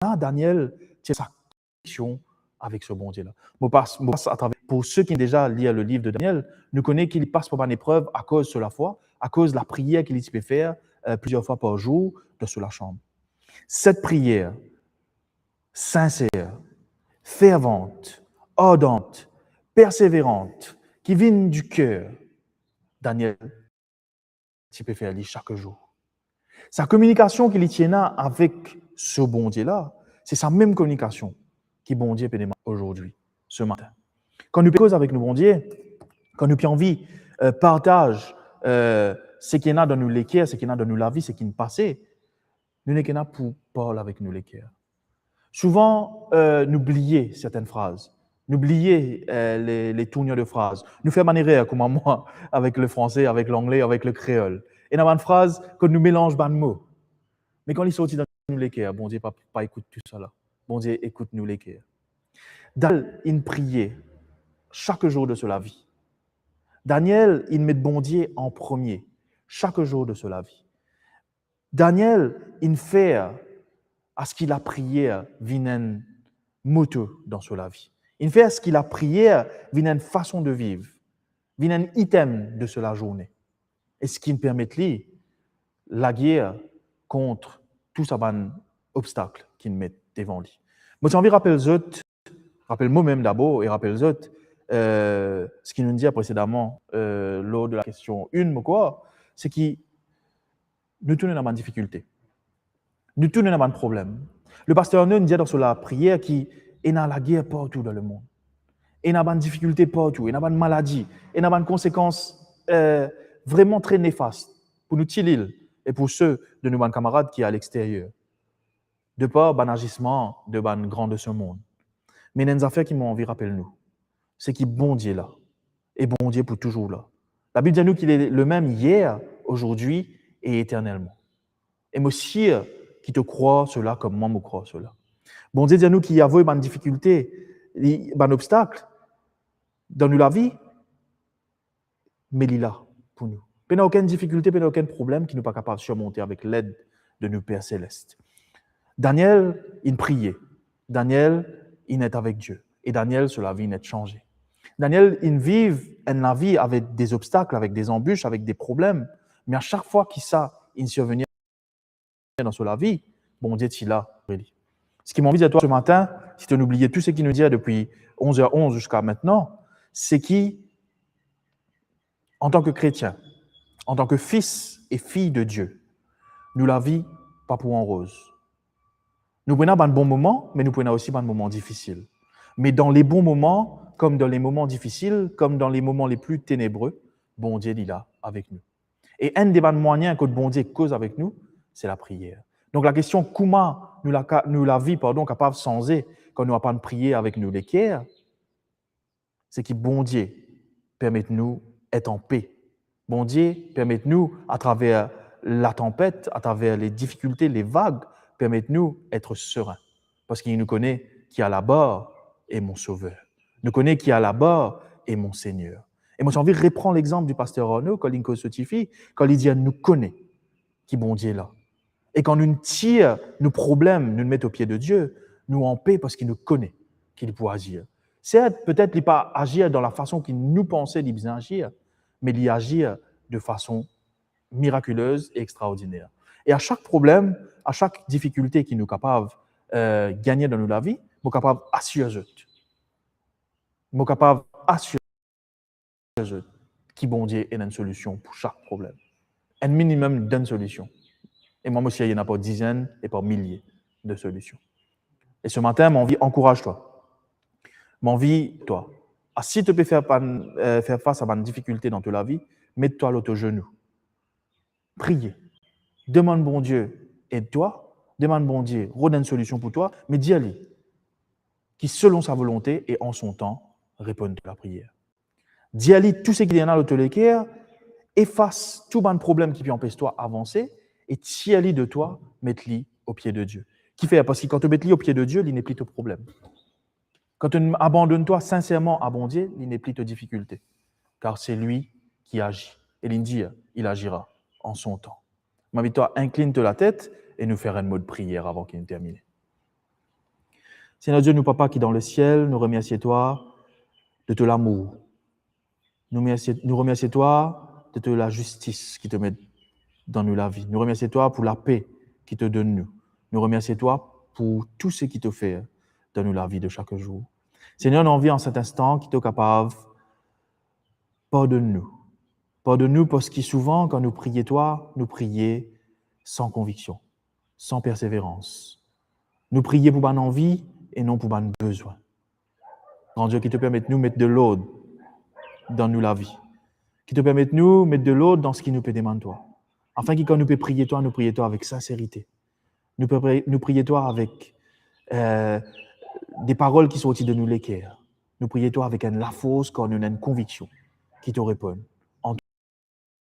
la, Daniel ti ena sa kominikasion avek so Bondie la. Mo pas, mo pas atraver, pou seki deza lir le liv de Daniel, nou kone ki li pas par bann eprev akoz so lafwa, akoz lapriyer ki li ti pe fer, euh, plizier fwa par zour dan so lasam. Set priyer sinser, fervant, ardant, perseverant, ki vinn di ker, Daniel ti pe fer li sak zour. Sa kominikasion ki li ti ena avek so Bondie la, se sa mem kominikasion ki Bondie pe demann azordi, se matin. Kan nou pe koz avek nou Bondie, kan nou pe anvi, euh, partaz, euh, seki ena dan nou leker, seki ena dan nou lavi, seki inn pase, nou nek ena pou parl avek nou leker. Souvan, euh, nou bliye sertenn fraz. Nou bliye, euh, le, le tournir de fraz. Nou fer bann erer, kouma mwa, avek le franse, avek langle, avek le kreol. Ena bann fraz kot nou melanz bann mo. Me kan li sorti dan nou leker, Bondie pa, pa ekout tousala. Bondie ekout nou leker. Daniel inn priye sak zour de so lavi. Daniel inn met Bondie an premie sak zour de so lavi. Daniel inn fer aski lapriyer vinn enn moto dan so lavi. Inn fer aski lapriyer vinn enn fason de viv, vinn enn item de so lazourne. E seki inn permet li lager kont tou sa bann obstak ki inn met devan li. Mo ti anvi rapel zot, rapel momem dabor e rapel zot, euh, seki nou dir presedaman, euh, lor de la kestion enn, mo krwar, se ki nou tou nou ena bann difikilte. Nou tou nou ena bann problem. Le Paster Arnaud inn dir dan so lapriyer ki ena lager partou dan lemond. Ena bann difikilte partou, ena bann maladi, ena bann konsekans, euh, vreman tre nefas pou nou ti lil e pou se de nou bann kamarad ki a lexteryer, de par bann azisman de bann gran de se mond. Me ena enn zafer ki mo anvi rapel nou, se ki Bondie la, e Bondie pou touzour la. Labib dir nou ki li lemem yer, azordi e eternelman. E mo sir ki to krwar sela kom mwa mo krwar sela. Bondie dir nou ki li avoy bann difikilte, li, bann obstak dan nou lavi, me li la pou nou. Pena okenn difikilte, pena okenn problem ki nou pa kapav sirmonte avek led de nou Per Selest. Daniel inn priye. Daniel inn et avek Die. E Daniel, so lavi inn et sanze. Daniel inn viv enn lavi avek de obstak, avek de anbis, avek de problem. Me a sak fwa ki sa inn sirvini dan so lavi, Bondie ti la pou li. Seki mo anvi dir twa se matin, si to inn oubliye tou seki nou dir depi onz er onz ziska aster, se ki, antan ki kretien, antan ki fis e fiy de Die, nou lavi pa pou an roz. Nou pou ena bann bon moman, me nou pou ena osi bann moman difisil. Me dan le bon moman, kom dan le moman difisil, kom dan le moman le pli tenebre, Bondie li la avek nou. E enn de bann mwayin kot Bondie koz avek nou, se lapriyer. Donk lakestion, kouma nou laka-, nou lavi, pardon, kapav sanze kan nou apann priye avek nou leker, se ki Bondie permet nou et an pe. Bondie permet nou, atraver latanpet, atraver le difikilte, le vag, permet nou et seren. Parski nou kone ki a labar e mon Sover. Nou kone ki a labar e mon Segner. E mo ti anvi repran lexanp di Paster Arnaud, kan li koz so tifi, kan li dir nou kone ki Bondie la. E kan nou tir nou problem, nou met o pie de Die, nou an pe parski nou kone ki li pou azir. Sert, petet li pa azir dan lafason ki nou panse li bizin azir, me li azir de fason mirakilez e extraordiner. E a sak problem, a sak difikilte ki nou kapav, euh, gagne dan nou lavi, mo kapav asir zot. Mo kapav asir zot ki Bondie ena enn solision pou sak problem. Enn minimem d'enn solision. E mwa mo sir ena par dizenn e par milie de solision. E se matin, mo anvi ankouraz twa. Mo anvi twa, Si to pe fer bann, eh, fer fas a bann difikilte dan to lavi, met twa lor to zenou. Priye. Demann Bondie ed twa, demann Bondie rod enn solision pou twa, me dir li ki selon sa volonte e an son tan, reponn to lapriyer. Dir li tou seki ena lor to leker, efas tou bann problem ki pe anpes twa avanse e tir li de twa, met li o pie de Die. Kifer? Parski kan to met li o pie de Die, li nepli to problem. Kan to abandonn twa sinserman a Bondie, li nepli to difikilte. Kar se li ki azi. E li dir, il agira en son temps. Mo invit twa inklinn to latet e nou fer enn mo de priyer avan ki nou termine. Segner Die, nou Papa ki dan lesiel, nou remersie twa de to lamour. Nou mersie, nou remersie twa de to lazistis ki to met dan nou lavi. Nou remersie twa pou lape ki to donn nou. Nou remersie twa pou tou seki to fer dan nou lavi de sak zour. Segner, nou anvi an set instan ki to kapav pardonn nou. Pardonn nou parski souvan, kan nou priye twa, nou priye san konviksion, san perseverans. Nou priye pou bann anvi e non pou bann bezwin. Gran Die, ki to permet nou met de lord dan nou lavi. Ki to permet nou met de lord dan seki nou pe demann twa. Afin ki kan nou pe priye twa, nou priye twa avek sinserite. Nou pe pri-, nou priye twa avek, eh, de parol ki sorti de nou leker. Nou priye twa avek enn lafors, kan nou ena enn konviksion ki to reponn an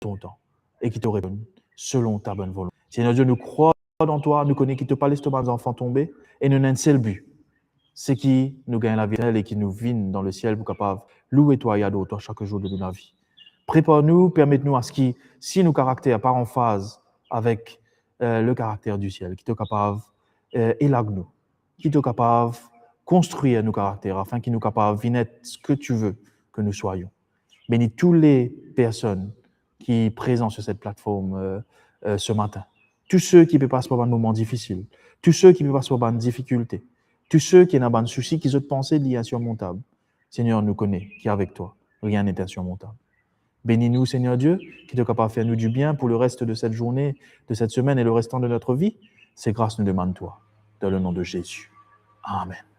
to tan e ki to reponn selon ta bonn volonte. Segner Die, nou krwar dan twa, nou kone ki to pa les to bann zanfan tonbe e nou ena enn sel bi, seki nou gagn lavi eternel e ki nou vinn dan lesiel pou kapav loue twa e ador twa sak zour de nou lavi. Prepar nou, permet nou aski, si nou karakter pa an faz avek, eh, le karakter di siel, ki to kapav, eh, elag nou, ki to kapav konstrir nou karakter, afin ki nou kapav vinn et ce que tu veux que nous soyons. Beni tou le personn ki prezan sur cette plateforme, eh, eh, ce matin. Tou se ki pe pas par bann moman difisil, tou se ki pe pas par bann difikilte, tou se ki ena bann sousi ki zot panse li insurmontab. Segner, nou kone ki avek twa, rien n'est insurmontable. Beni nou, Segner Die, ki to kapav fer nou dibien pou le reste de cette journée, de cette semaine et le restant de notre vie. Se gras nou demann twa, dan le nom de Jésus. Amen.